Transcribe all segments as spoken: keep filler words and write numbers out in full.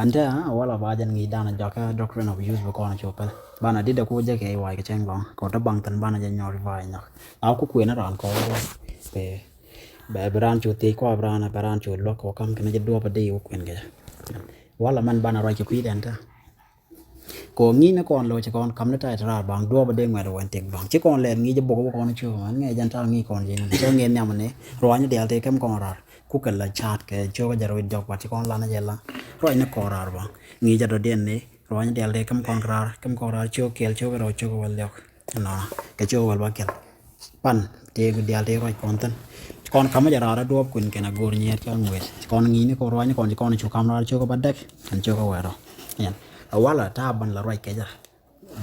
Ɛn tɛ wala ba jɛn ŋi̱i̱c dan a jɔkä doctrine of use bi kɔn a cop pɛl. Banɛ dit a ku jɛ kɛ iwac kɛ cɛŋ lɔŋ kɛ wä te baŋ thin banɛ jɛ nyɔr ivac nyɔk. A ku kuën a ran kɔ pɛ bɛ bi ran cu thiec kua bi ran bɛ ran cu luɔk kɛ wä kam kɛn jɛ duɔp a di wä kuën kɛ jɛ. Wala mɛn banɛ ruac kɛ kui̱ dɛn tɛ. Kɛ wä ŋi̱i̱c ni kɔn lo̱c kɔn kam ni ta̱y ti raar baŋ duɔp a di ŋuɛt a wɛn tik baŋ ci kɔn lɛl ŋi̱i̱c a bok wä kɔn cu mɛn ŋi̱i̱c jɛn ta̱ ŋi̱i̱c kɔn ji̱ ni cɛ ŋi̱i̱c nhiam ni ruac ni dial ti kɛm kɔn raar. Ku kɛ la ca̱a̱t kɛ ciök a jɛ ruac jɔk bat ci kɔn lan a jɛ la ruac ni kɔn raar baŋ ŋi̱i̱c a dɔ̱diɛn ni ruac ni dial ti kɛm kɔn raar kɛm kɔn raar ciök kɛl ciök a rɔ ciök a wä liɔk. Nɔ kɛ ciök a wä ba kɛl. Pan tëë dial tëë ruac kɔn thin. Kɔn kamä jɛ raar a duɔp kuën kɛn a go̱o̱r nyiɛɛt kɛ ŋuet kɔn ŋi̱i̱ni kɔn ruac ni kɔn ci kɔn cu kam raar ciök a ba däk. Kɛn ciök a wɛɛr rɔ. Yɛn a wala ta̱a̱ ban la ruac kɛ jɛ.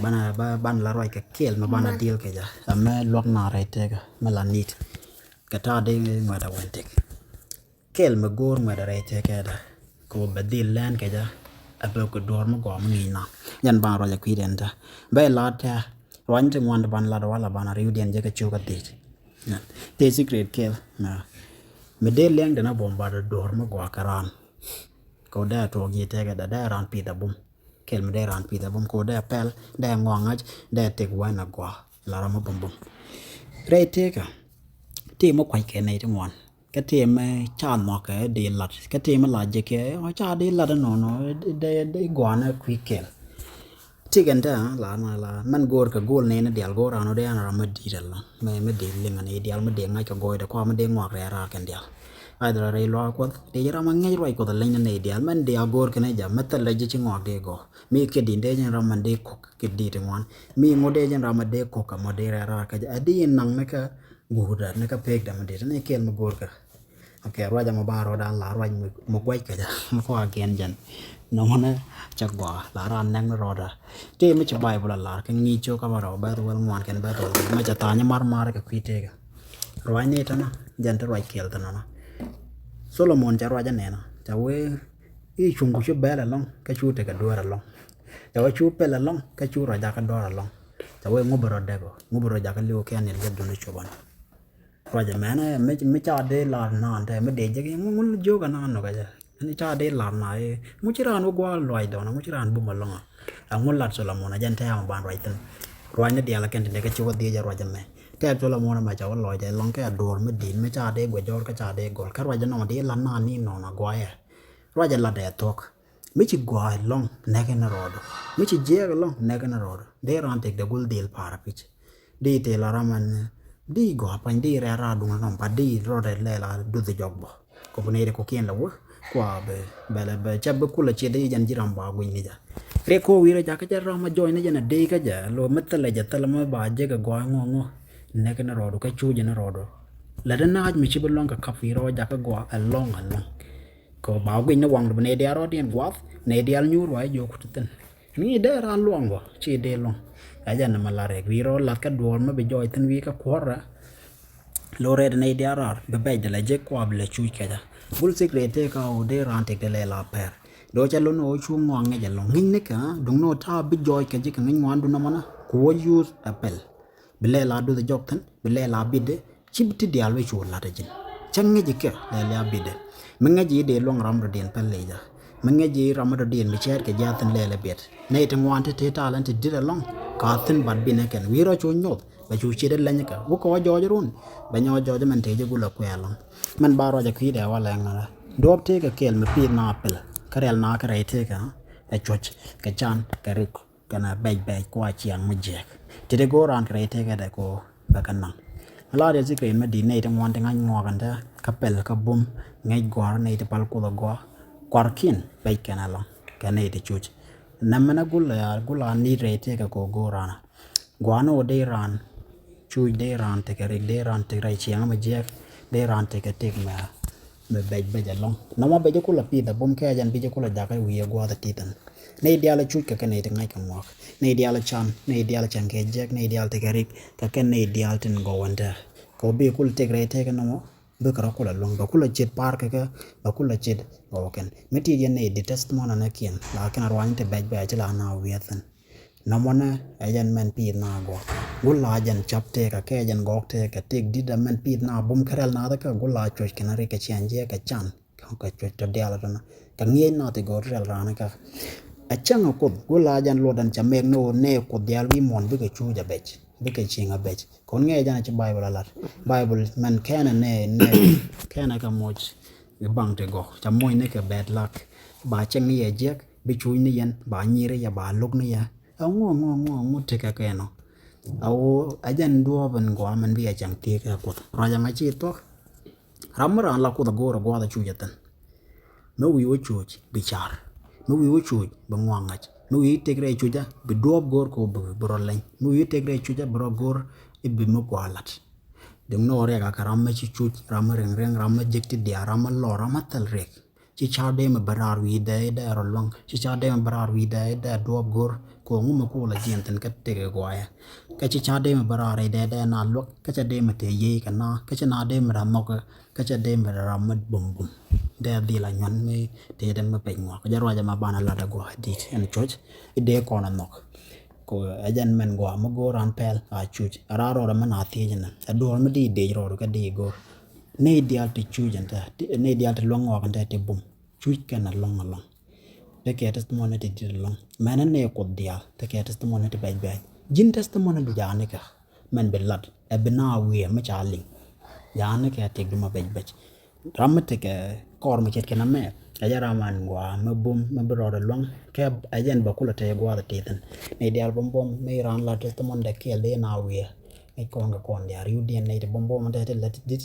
Ban a ba ban la ruac kɛ kɛl mɛ ban a dil kɛ jɛ. Amɛ luɔk na rɛy tëkä mɛ la nit. Kɛ ta̱a̱ dee ŋuɛt a wɛn tëk. Kɛl mi go̱o̱r ŋuɛt a rɛy tëkädä kɛ wä bɛ dhil lɛn kɛ jɛ. A bɛ kɛ duɔ̱ɔ̱r mi gɔaa mi ŋi̱i̱c na yɛn ban ruac a kui̱dɛn tɛ bɛ lat tɛ ruany ti ŋuan ti ban lat wala ban a riwdiɛn jɛ kɛ cuk a dhiec. Tëë secret kɛl mi dee liɛŋ dɛn a buɔm bat a duɔ̱ɔ̱r mi gɔaa kɛ raan. Kɛ wä dee a tuɔɔk ji̱ tëkädä dee a raan pith a bum. Kɛl mi dee raan pith a bum kɛ wä dee a pɛl dee a ŋɔaŋac dee a tek wa̱i̱n a gɔaa la ram mi bum bum. Rɛy tëkä ti mi kuac kɛ nɛy ti ŋuan. Kä tëë mɛ ca nhɔkɛ di lat kä tëë mɛ la jɛ kɛ ɔ ca di lat nɔnɔ. Dee dee guanɛ kui̱ kɛl. Tikɛn tɛ la na la mɛn go̱o̱r kɛ go̱o̱l nɛy ni dial go̱o̱r ran ɔ dee an ram mɛ di̱i̱t ɛlɔ mɛ mɛ dee liŋ ni dial mɛ dee ŋa̱c kɛ gɔɔydɛ kua mɛ dee ŋuak rɛɛ raar kɛn dial. Ai dhɔrɔ rɛy luaak kuɔth dee jɛ ram mɛ ŋäc ruac kuɔth ɛlɛny ni nɛy dial mɛn dee a go̱o̱r kɛn ɛ jam mɛ thɛl lɛ jɛ ci ŋuak dee gɔɔ mi kɛ di̱n dee jɛn ram mɛn dee kɔk kɛ di̱i̱t ŋuan mi ŋuɔ̱t dee jɛn ram mɛ dee kɔk kɛ mɔ dee rɛɛ raar kɛ jɛ ɛ di in naŋ ni kɛ guurda ni kä pek dam dit ni kel mi go̱o̱r kä. Ok ruac ama ba rɔɔdan la ruac mi guac kä jɛ mi kua kiɛn jɛn. Nɔmɔ ni cɛ gua la ran nɛk ni rɔɔda. Ti mi ci Baibul a lar kɛ ŋi̱i̱c cok kama rɔ bɛth wel ŋuan kɛn bɛth wel ma cɛ tha̱a̱ny mar mar kɛ kui̱ tëkä. Ruac ni tana jɛn ti ruac kiɛl thin nɔnɔ. Solomon cɛ ruac anɛna cɛ wee i̱ cuŋ ku cu bɛl alɔŋ kä cu tekɛ dueer alɔŋ. Cɛ wee cu pel alɔŋ kä cu ruac jakä duɔr alɔŋ. Cɛ wee ŋu bɛ rɔ dɛk ɔ ŋu bɛ rɔ jakä liw kɛn nil jɛ duni copani. Ruacɛ mɛnɛ mi ca dee lar naan tɛ mi dee jek ŋu ŋu jiök anan nɔ kɛ jɛ. Ni ca dee lar na i̱ ŋu ci raan wä gua̱a̱l luac dɔn ŋu ci raan bum alɔŋ a. Ɛ ŋu lat Solomon a jɛn tɛ̈ɛ̈m ban ruac thin. Ruac ni diaal kɛn ti dee kä ci wä dhiec jɛ ruacɛ mɛ tɛ̈ɛ̈m Solomon a mɛ ca wä lɔc ɛ lɔŋ kɛ a duɔ̱ɔ̱r mi di̱i̱t mi ca dee guɛ jɔɔr kä ca dee gɔl kä ruacɛ nɔmɔ dee lat naan ni nɔn a guayɛ. Ruacɛ lat ɛ thuɔ̱k. Mi ci gua̱a̱c lɔ̱ŋ nɛkɛ ni rɔɔdɔ mi ci jiɛɛk lɔ̱ŋ nɛkɛ ni rɔɔdɔ dee raan tëkdɛ gul dhil pa̱a̱r apic. Di tëë la ram ɛn di gɔaa pany di rɛɛ raar duŋ nɔm pa di rɔɔdɛ lɛɛl a duth jɔk bɔ. Kɔ bi nɛy di kɔkiɛn la wä kua bɛ bɛlɛ bɛ cɛ bi kulɛ ciɛ di jɛn ji̱ ram ba gui̱ny ni jɛ. Riɛk kɔ wi̱rɛ jakä jɛ ram a jɔɔc ni jɛn a dee kä jɛ lo mi thilɛ jɛ thilɛ mi ba jek a gɔaa ŋɔ ŋɔ. Nɛkɛ ni rɔɔdɔ kä cu jɛ ni rɔɔdɔ. Lɛ di naac mi ci bi lɔŋ kɛ kap wi̱rɛ wä jakä gɔaa ɛlɔŋ ɛlɔŋ. Kɛ ba guic ni waŋdu bi nɛy diaal rɔɔdiɛn guath nɛy diaal nyuur wa i̱ jiök kut thi̱n. Ni dee raan luɔŋ bä ci dee luɔŋ. Ɛ jɛn ni ma la rɛk wi̱i̱ rɔɔd lath kä duɔɔr mi bi jɔɔc thi̱n wi̱i̱ kä kuɔ̱rä. Lo rɛɛt nɛy diaal raar bi bɛc dee la jek kua bi la cuc kɛcä. Gul thik rɛy tëë ka ɣöö dee raan tëk dee lɛ la pɛr. Dee wä cɛ lon ɣöö cu ŋuan ŋic ɛlɔŋ ŋi̱c ni kɛ duŋ ni ɣöö ta̱a̱ bi jɔɔc kɛ ji̱ kɛ ŋi̱c ŋuandu nɔmɔnä ku wä yuuth ɛ pɛl. Bi lɛ la duth jɔk thi̱n bi lɛ la bit dee. Ci bi ti diaal wec cu lat a ji̱n cä ŋäc ikɛ lɛ lia̱a̱ bit dee. Mi ŋäc i̱ dee luɔ̱ŋ ram dɔ̱diɛn pɛl lec a mi ŋäc i̱ ram dɔ̱diɛn bi cɛɛt kɛ jiath thi̱n lɛ lɛ biɛt. Nɛy ti ŋuan ti tëë talent ti dit alɔ̱ŋ ka thi̱n bat binɛ kɛn wi̱i̱ rɔ cu nyoth bɛ cu ciet ilɛny kɛ wä kɛ wä jɔɔc run. Bɛ nyɔɔc jɔɔc mɛn tëë ji̱ gul a kuɛ alɔ̱ŋ. Mɛn ba ruac a kui̱dɛ wa lɛŋ nɔnɔ duɔ̱ɔ̱p tëëkɛ kɛɛl mi pi̱i̱th na pɛl kä rɛl na kɛ rɛy tëëkɛ ɛ cuɔ̱c kɛ can kɛ rik. Kɛnɛ bɛc bɛc kua ciaŋ mi jiɛk ti ti go̱o̱r raan kɛ rɛy tëkädɛ ko bɛ kɛ naŋ. Mi la riɛl thikɛ in mi di̱t nɛy ti ŋuan ti ŋa̱c ŋuak ɛn te kä pɛl kä bum ŋäc gɔ̱a̱r nɛy ti pal kuoth agɔa. Kuarkiɛn bɛc kɛn alɔ kɛ nɛy ti cuc. Nɛmɛnɛ gul a gul a ni̱i̱t rɛy tëkä ko go̱o̱r raan. Gua̱a̱n ɔ dee raan cuc dee raan tekɛ rik dee raan tek rɛy ciɛŋä mi jiɛk dee raan tekɛ tek mɛ. Mɛ bɛc bɛc alɔŋ nɔmɔ bɛc kulɛ pith a bum kɛɛc ɛn bi jɛ kulɛ jakä wi̱i̱ ɛ gua̱a̱th a tithin. Nɛy diaal a cuc kɛ kɛ nɛy ti ŋa̱c kɛ ŋuak nɛy diaal a can nɛy diaal a can kɛ jiɛk nɛy diaal tekɛ rik kɛ kɛ nɛy diaal tin gɔw ɛn tɛ̈. Kɛ bi kul tek rɛy tëkä nɔmɔ bikɛ rɔ kulɛ luäŋ bɛ kulɛ ciet pa̱a̱r kɛ kɛ bɛ kulɛ ciet gɔw kɛn mi tit yɛn nɛy di testimony nɛ kiɛn la kɛn a ruany ti bɛc bɛc ci la na wi̱i̱ a thin. Nɔmɔnɛ ɛ jɛn mɛn piith na gɔk gul la jɛn cap tëëkä kɛ jɛn gɔk tëëkä tëëk di̱t ɛ mɛn piith na bum kärɛl nath kä gul la cuɔ̱c kɛn rik kɛ ciɛn jiɛ kɛ can. Kɛ cuc tɔ diaal tɔnɔ kɛ ŋi̱eec nath i̱ go̱o̱r riɛl raan kä. A cäŋ a Kuoth go̱o̱r la jɛn luɔt ɛn ca mɛk ni ɣöö nɛ Kuoth diaal wi̱i̱ muɔ̱ɔ̱n bikɛ cuuc a bɛc, bikɛ cieŋ a bɛc. Kɔn ŋi̱eec jɛn a ci Baibol a lat. Baibol mɛn kɛnɛ nɛ nɛ kɛnɛ kɛ moc i̱ baŋ ti gɔk ca moc ni kɛ bad luck. Ba cieŋ ni yɛ jiɛk bi cuuc ni yɛn ba nyi̱i̱r yɛ ba lo̱k ni yɛ. Ɛŋu ɛŋu ɛŋu ɛŋu tekɛ kɛnɔ. A ɣöö a jɛn duɔ̱ɔ̱p ɛn gɔaa mɛn bi a cieŋ thiek kɛ Kuoth ruac ɛŋa ci thuɔ̱k. Ram mi raan la Kuoth a go̱o̱r a gua̱a̱th a cuc a thi̱n. Mi wi̱i̱ wä cuc bi car. Mi wi̱i̱ wä cuc bi ŋuaŋ ŋa̱c. Mi wi̱i̱ tek rɛy cuc a bi duɔ̱ɔ̱p go̱o̱r kɛ bi bi rɔ leny. Mi wi̱i̱ tek rɛy cuc a bi rɔ go̱o̱r i̱ bi mi gua̱a̱ lat. Duŋ ni ɣöö riɛk a kɛ ram mi ci cuc, ram mi riŋ riŋ, ram mi jek ti diaal, ram mi lɔr, ram mi thil riɛk. Ci ca dee mi bɛ raar wi̱i̱ dee dee rɔ luäŋ. Ci ca dee mi bɛ raar wi̱i̱ dee dee duɔ̱ɔ̱p go̱o̱r kɛ ɣöö ŋu mi ku la jiɛn thi̱n kä tek ɛ gua̱a̱yɛ. Kä ci ca dee mi bɛ raar i̱ dee dee na luäk kä ca dee mi tëë yiey kɛ na kä ci na dee mi ra nhɔk kä ca dee mi ra ram mi bum bum. Dee dhil a nyuan mi tëë dee mi pec ŋuak jɛ ruacɛ ma banɛ lat ɛ gua̱a̱ di̱t ɛn cuɔ̱c i̱ dee kɔn a nhɔk. Kɛ ɛ jɛn mɛn gɔaa mi go̱o̱r ran pɛl a cuc a raa rɔɔdɛ mi na thiec ni ɛ duɔ̱ɔ̱r mi di dec rɔɔdu kä di go̱o̱r. Nɛy diaal ti cuc ɛn tɛ nɛy diaal ti luäŋ ŋɔak ɛn tɛ ti bum. Cuc kɛn a lɔŋ a lɔŋ. Tekɛ testimony ti dit a lɔŋ mɛn ɛ nɛy Kuoth diaal tekɛ testimony ti bɛc bɛc. Ji̱n testimony bi jaani kɛ mɛn bi lat ɛ bi na wiɛ mi ca liŋ. Jaani kɛ tik di ma bɛc bɛc. Ram mi tekɛ kɔr mi ce̱tkɛ na mɛ ɛ jɛ ram an gua̱a̱ mi bum mi bi rɔɔdɛ luäŋ kɛ ɛ jɛn bä kulɛ te gua̱a̱th ti thi̱n. Nɛy diaal bum bum mi ran la testimony dɛ kiɛl di na wiɛ. Ŋäc kɔn kɛ kɔn diaal ri̱w diɛn nɛy ti bum bum mi te ti lät ti dit.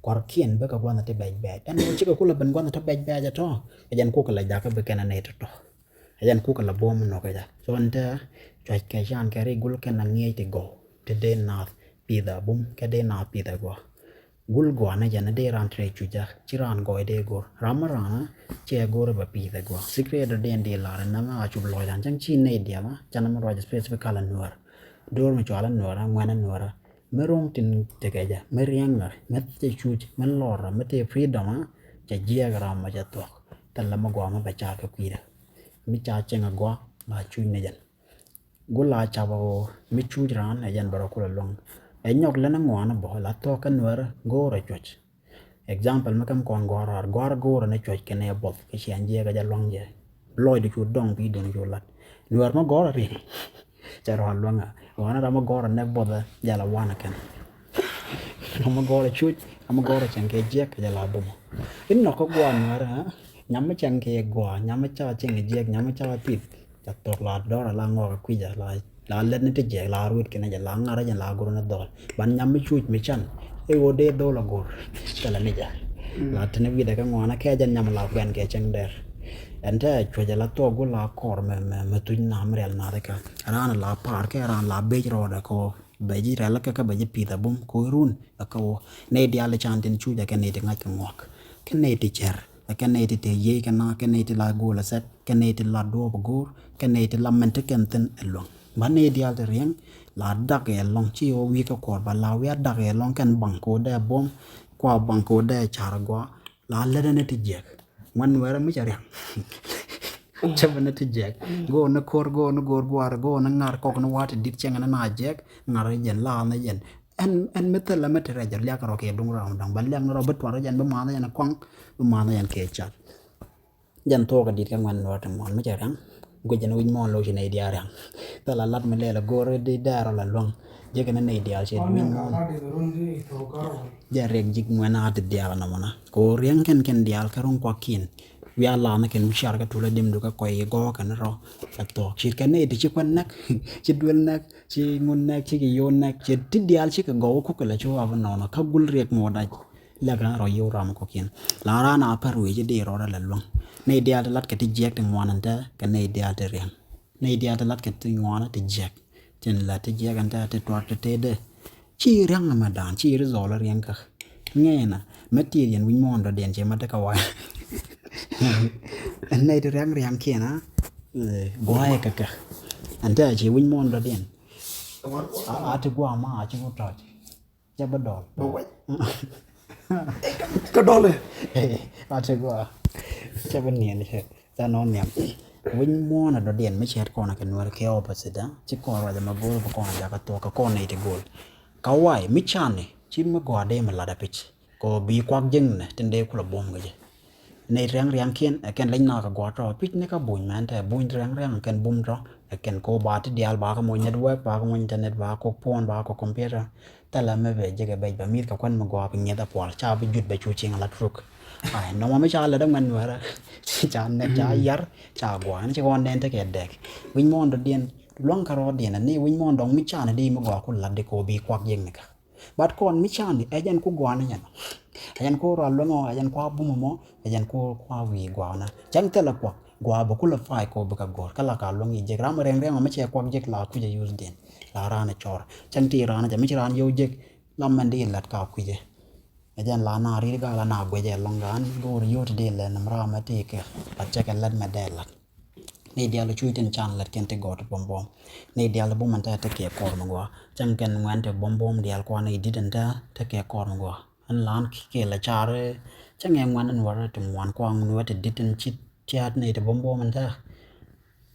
Kuarkiɛn bä kɛ gua̱a̱th ti bɛc bɛc ɛn ɣöö cikɛ kulɛ ben gua̱a̱th ti bɛc bɛc ɛ tɔ. Ɛ jɛn kukɛ la jakä bi kɛn ɛ nɛy ti tɔ. Ɛ jɛn kukɛ la buɔ̱m nɔkɛ jɛ so ɛn te. Cuac kɛ can kɛ ri gul kɛn a ŋiɛc ti gɔw ti dee naath pith a bum kɛ dee naath pith a gɔaa. Gul gɔaa ni jɛn dee ran ti rɛy cuc a ci ran gɔɔy dee go̱r ram mi ran a cɛ go̱r bɛ pith a gɔaa. Secret dee dee lar ɛn nɛmɛ a cup lɔc ran cäŋ ci nɛy diaal a can mi ruac specific kal a nuäär. Do̱r mi cual a nuäär a ŋuɛn a nuäär a mi ro̱ŋ tin tekɛ jɛ mi riɛŋ ɛ mi te cuc mi lɔr ɛ mi te freedom a cɛ jiɛɛk ram ma cɛ thuɔk. Thilɛ mi gɔaa mi bɛ ca kɛ kui̱dɛ. Mi ca cieŋ a gɔaa la cuc ni jɛn. Gula cap a ɣöö mi cuc raan ɛ jɛn bɛ rɔ kulɛ luäŋ. Ɛ nyɔk lɛn a ŋuan a bɔ la thuɔk kä nuɛr go̱o̱r a cuɔc. Example mi käm kɔn gɔ̱a̱r raar gɔ̱a̱r go̱o̱r ni cuɔc kɛn ɛ buɔth kɛ ciaŋ jiɛk a jɛ luaŋ jɛ. Lɔcdɛ cu dɔŋ bi dun cu lat nuɛr mi gɔ̱a̱r a riŋ. Cɛ rɔ̱ a luäŋ a ɣɔn ram mi gɔ̱a̱r a nɛk buɔth a jɛ la wan a kɛn. Ram mi gɔ̱a̱r a cuc ram mi gɔ̱a̱r a cɛŋ kɛ jiɛk a jɛ la bum. In nɔk kä gua̱a̱r nuɛr a nyam mi cɛŋ kɛ gua̱a̱r nyam mi ca cɛŋ kɛ jiɛk nyam mi ca pith. Ca thok la dɔr la ŋɔk a kui̱c a la la lɛt ni ti jiɛk la ruet kɛn jɛ la ŋar jɛ la gur ni dhɔl ban nyam mi cuc mi can. I̱ ɣöö dee dhol a gur. Cɛ la ni jɛ la tini wi̱dɛ kɛ ŋuan a kɛ jɛ nyam la kuɛn kɛ cɛŋ dɛr. Ɛn te cuec a la thok gu la kɔr mɛ mɛ mɛ thuc nam riɛl nath kä ran la par kɛ ran la bec rɔɔdɛ kɔ bɛ ji̱ rɛl kä kä bɛ ji̱ pith a bum ko run. Kä wä nɛy diaal can tin cuc a kɛ nɛy ti ŋa̱c kɛ ŋuak kɛ nɛy ti cɛr. Kɛ nɛy ti te yiey kɛ na kɛ nɛy ti la go̱o̱l a sɛt kɛ nɛy ti la duɔɔp a go̱o̱r kɛ nɛy ti la mɛn ti kɛn thi̱n ɛ luäŋ. Ba nɛy diaal ti riɛŋ la dak ɛ lɔŋ ci ɣöö wi̱i̱ kɛ kuɔr ba la wi̱i̱ a dak ɛ lɔŋ kɛn baŋ ko̱o̱t dee buɔ̱m kua baŋ ko̱o̱t dee car a gɔaa la lät ɛn ti jiɛk. Ŋuan nuɛɛrɛ mi cɛ riɛŋ. Cä bä ni ti jiɛk go̱o̱r ni ko̱r go̱o̱r ni go̱o̱r gua̱a̱r go̱o̱r ni ŋa̱r kɔk ni wa̱a̱ ti di̱t cɛŋ ni na jiɛk ŋa̱r jɛn la ni jɛn. Ɛn ɛn mi thilɛ mi ti rɛc jɛ liak rɔ kɛ duŋ ram dɔŋ bä liak ni rɔ bi tuar jɛn bi ma̱a̱n jɛn kuaŋ bi ma̱a̱n jɛn kɛ cat. Jɛn thuɔɔk a dit kɛ ŋuɛn nuɔr ti muɔn mi cɛ rɛm guic jɛn wi̱c muɔn lo̱c ci nɛy diaal rɛm. Thilɛ lat mi lɛl a go̱o̱r di dɛɛr ɔ la luäŋ jɛ kɛ ni nɛy diaal cɛ wi̱c muɔn. Jɛ riɛk ji̱k ŋuɛn a ti diaal a nɔmɔna kɛ ɣöö riɛŋ kɛn kɛn diaal kɛ ruŋ kuakiɛn. Wiaa la̱a̱n kɛn wi̱c car kɛ tulä dimdu kɛ kɔc i̱ gɔ̱o̱k kɛn rɔ kɛ thuɔɔk ci kɛ nɛy ti ci kuɛn nɛk ci duel nɛk ci ŋun nɛk ci kɛ yo̱o̱n nɛk ci ti diaal ci kɛ gɔw kukɛ lɛ ci wap nɔnɔ kä gul riɛk muɔdac. Lɛk ɣän rɔ yio̱w ram kɔ̱kiɛn la raan a pär wëë ci dee rɔɔdɛ lɛ luäŋ. Nɛy diaal ti lat kɛ ti jiɛk ti ŋuan ɛn tɛ kɛ nɛy diaal ti riɛŋ. Nɛy diaal ti lat kɛ ti ŋuan ti jiɛk. Tin la ti jiɛk ɛn tɛ ti tuar ti tëëdɛ. Ci riɛŋ ɛmɛ daan ci ri zɔɔl riɛŋ kä ŋɛɛnä mɛ tiɛɛr yɛn wi̱c muɔ̱ɔ̱n dɔ̱diɛn ci mɛ ti kä wa̱a̱. Ɛn nɛy ti riɛŋ riɛŋ kiɛn a gua̱a̱ yɛ kä kä. Ɛn tɛ ci wi̱c muɔ̱ɔ̱n dɔ̱diɛn. A ti gua̱a̱ ma a ci wä tɔc. Cɛ bi dɔl. Bɛ wec. Kä dɔl ɛ. A ti gua. Cɛ bi niɛn cɛ. Cɛ nɔ niɛn. Wi̱c muɔ̱ɔ̱n a dɔ̱diɛn mi cɛɛt kɔn a kɛ nuɛr kɛ opposite a ci kɔn ruac a ma go̱o̱r bi kɔn a jakä thuɔk kɛ kɔn nɛy ti go̱o̱l. Ka wa̱a̱ mi can ni ci mi gɔaa dee mi lat a pic kɛ bi kuak ji̱ŋ ni tin dee kulɛ buɔ̱m kɛ jɛ. Nɛy ria̱ŋ ria̱ŋ kiɛn ɛ kɛn leny nakä gua̱a̱t rɔ pi̱c ni kä buny mɛn tɛ buny ria̱ŋ ria̱ŋ ɛ kɛn bum rɔ ɛ kɛn ko ba ti diaal ba kä moc network ba kä moc internet ba kä phone ba kä computer. Thilɛ mi bɛ jek ɛ bɛc bɛ mi̱th kɛ kuan mi gua̱a̱ bi ŋi̱eth ɛ pual ca bi jut bɛ cu cieŋ ala truk. Ai nɔmɔ mi ca lät ɛ ŋuɛn nuɛrɛ ca nɛk ca yar ca gua̱a̱ ni ci kɔn nɛn tekɛ dɛk. Wi̱ny mɔɔn dɔ̱diɛn luaŋ kä rɔɔdiɛn ɛ ni wi̱ny mɔɔn dɔŋ mi can ɛ di mi gua̱a̱ ku lat di ko bi kuak jek ni kä. But kɔn mi can ɛ jɛn ku gua̱a̱ ni nyɛn ɛ jɛn ku rual luäŋ ɔ ɛ jɛn ku abum mɔ ɛ jɛn ku kua wi̱i̱ gua̱a̱ na cäŋ thilɛ kuak gua̱a̱ bä kulɛ fay ko bä kɛ go̱r kä la ka luäŋ i̱ jek ram rɛŋ rɛŋ ɔ mi cɛ kuak jek la kucɛ use din la raan ɛ cɔr cäŋ ti raan ɛ jɛ mi ci raan yio̱w jek la mɛn di lat ka kucɛ. Ɛ jɛn la na ri̱t gal la na guecɛ lɔŋ ran go̱o̱r yio̱w ti di lɛ nam ram ɛ ti kɛ la cɛ kɛ lat mɛ dee lat. Ni dial cuc tin can lät kɛn ti gɔt buɔm buɔm. Ni dial bum ɛn tɛ ti kɛ kɔr mi gua cäŋ kɛn ŋuɛn ti buɔm buɔm dial kuan ni dit ɛn tɛ ti kɛ kɔr mi gua. Ɛn lan kɛ la car cäŋ ɛ ŋuɛn ɛn wär ti ŋuan kuan ŋun wä ti dit ɛn ci tiat ni ti buɔm buɔm ɛn tɛ.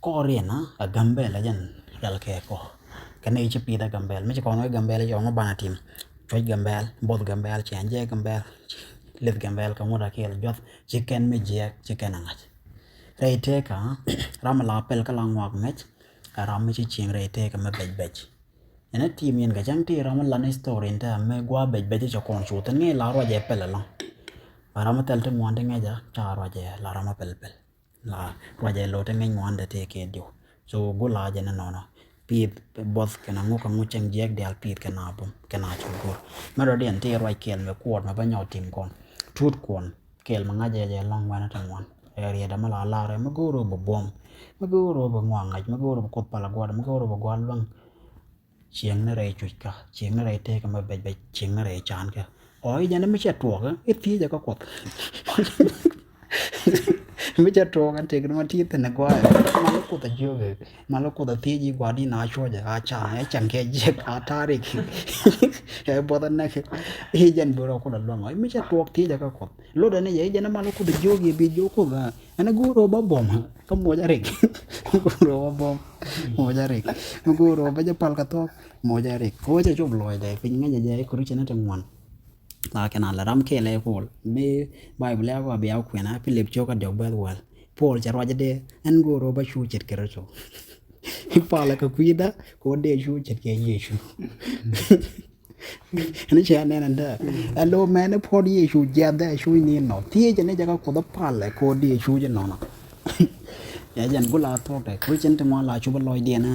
Kɔr in a Gambɛl ɛ jɛn rɛl kɛ kɔ kɛ ni ci pith ɛ Gambɛl mi ci kɔn wä Gambɛl cɛ ŋɔ bana tim cuec Gambɛl both Gambɛl cɛ jɛ Gambɛl lith Gambɛl kɛ ŋut a kɛl juɔth ci kɛn mi jiɛk ci kɛn a ŋac. Rɛy tëëkä ram mi la pɛl kä la ŋuak ŋäc. Ɛ ram mi ci cieŋ rɛy tëëkä mi bɛc bɛc. Ɛn ɛ tim yɛn kɛ cäŋ ti ram mi lan history in tɛ mi gua bɛc bɛc cɛ kɔn cu thin ŋɛc la ruacɛ pɛl ɛlɔŋ. Ɛ ram mi thɛl ti ŋuan ti ŋɛc a ca ruacɛ la ram mi pɛl pɛl la ruacɛ lo ti ŋɛc ŋuan dɛ tëë kɛ diw. So gu la jɛ ni nɔnɔ piith buɔth kɛn a ŋuk a ŋuk cäŋ jiɛk dial piith kɛn a bum kɛn a cu go̱r. Mɛ rɔ diɛn ti ruac kɛl mɛ kuɔt mɛ bä nyɔk tim kɔn tut kuɔn. Kɛl mi ŋa̱c jɛ jɛ lɔ̱ŋ wɛnä ti ŋuan ɛ riɛt ɛmɛ la lar ɛ mi go̱o̱r ɣöö bi buɔ̱m mi go̱o̱r ɣöö bi ŋuaŋ ŋa̱c mi go̱o̱r ɣöö bi kuoth pal agua̱t mi go̱o̱r ɣöö bi gua̱l luäŋ. Cieŋ ni rɛy cuc kä cieŋ ni rɛy tëëk ɛmɛ bɛc bɛc cieŋ ni rɛy can kä. Ɔ i̱ jɛn mi cɛ tuɔɔk i̱ thiecɛ kä kuɔth. Mi cɛ tuɔɔk ɛn tëëk ni ma ti thi̱n ɛ gua̱a̱ ɛ mal i̱ kuoth ɛ jiök ɛ mal i̱ kuoth ɛ thiec i̱ gua̱a̱ di na cuɔcɛ a can ɛ can kɛ jiɛk a tarik. Ɛ buɔth ɛ nɛk i̱ jɛn bi rɔ kulɛ luäŋ ɔ i̱ mi cɛ tuɔɔk thiecɛ kä kuɔth. Lotdɛ ni jɛ i̱ jɛn ɛ mal i̱ kuoth ɛ jiök i̱ bi jiök kuoth ɛ ɛn ɛ go̱o̱r ɣöö ba buɔ̱m kä muɔc arik. Go̱o̱r ɣöö ba buɔ̱m muɔc arik. Go̱o̱r ɣöö ba jɛ pal kɛ thuɔ̱k muɔc arik. Ɣöö cɛ cop lɔcdɛ piny ŋäcɛ jɛ i̱ kuri cɛ ni ti ŋuan. La kɛn a lɛ ram kɛɛl ɛ Puɔl mi Baibul ɛ kɔ bia kuɛn a Pilip cio̱k a diɔk bɛth wäl. Puɔl cɛ ruacdɛ ɛn go̱o̱r ɣöö ba cu ce̱tkɛ rɛl cop. Palɛ kɛ kui̱dä kɛ ɣöö dee cu ce̱tkɛ Yecu. Ɛn cɛ nɛn ɛn dee ɛ lo̱ mɛn i̱ puɔt Yecu jiath dee cu ni nɔ thiecɛ ni jɛ kä kuoth i̱ palɛ kɛ ɣöö dee cu jɛ nɔnɔ. Ɛ jɛn gula thuɔk tɛ Christian ti ŋuan la cupä lɔcdiɛn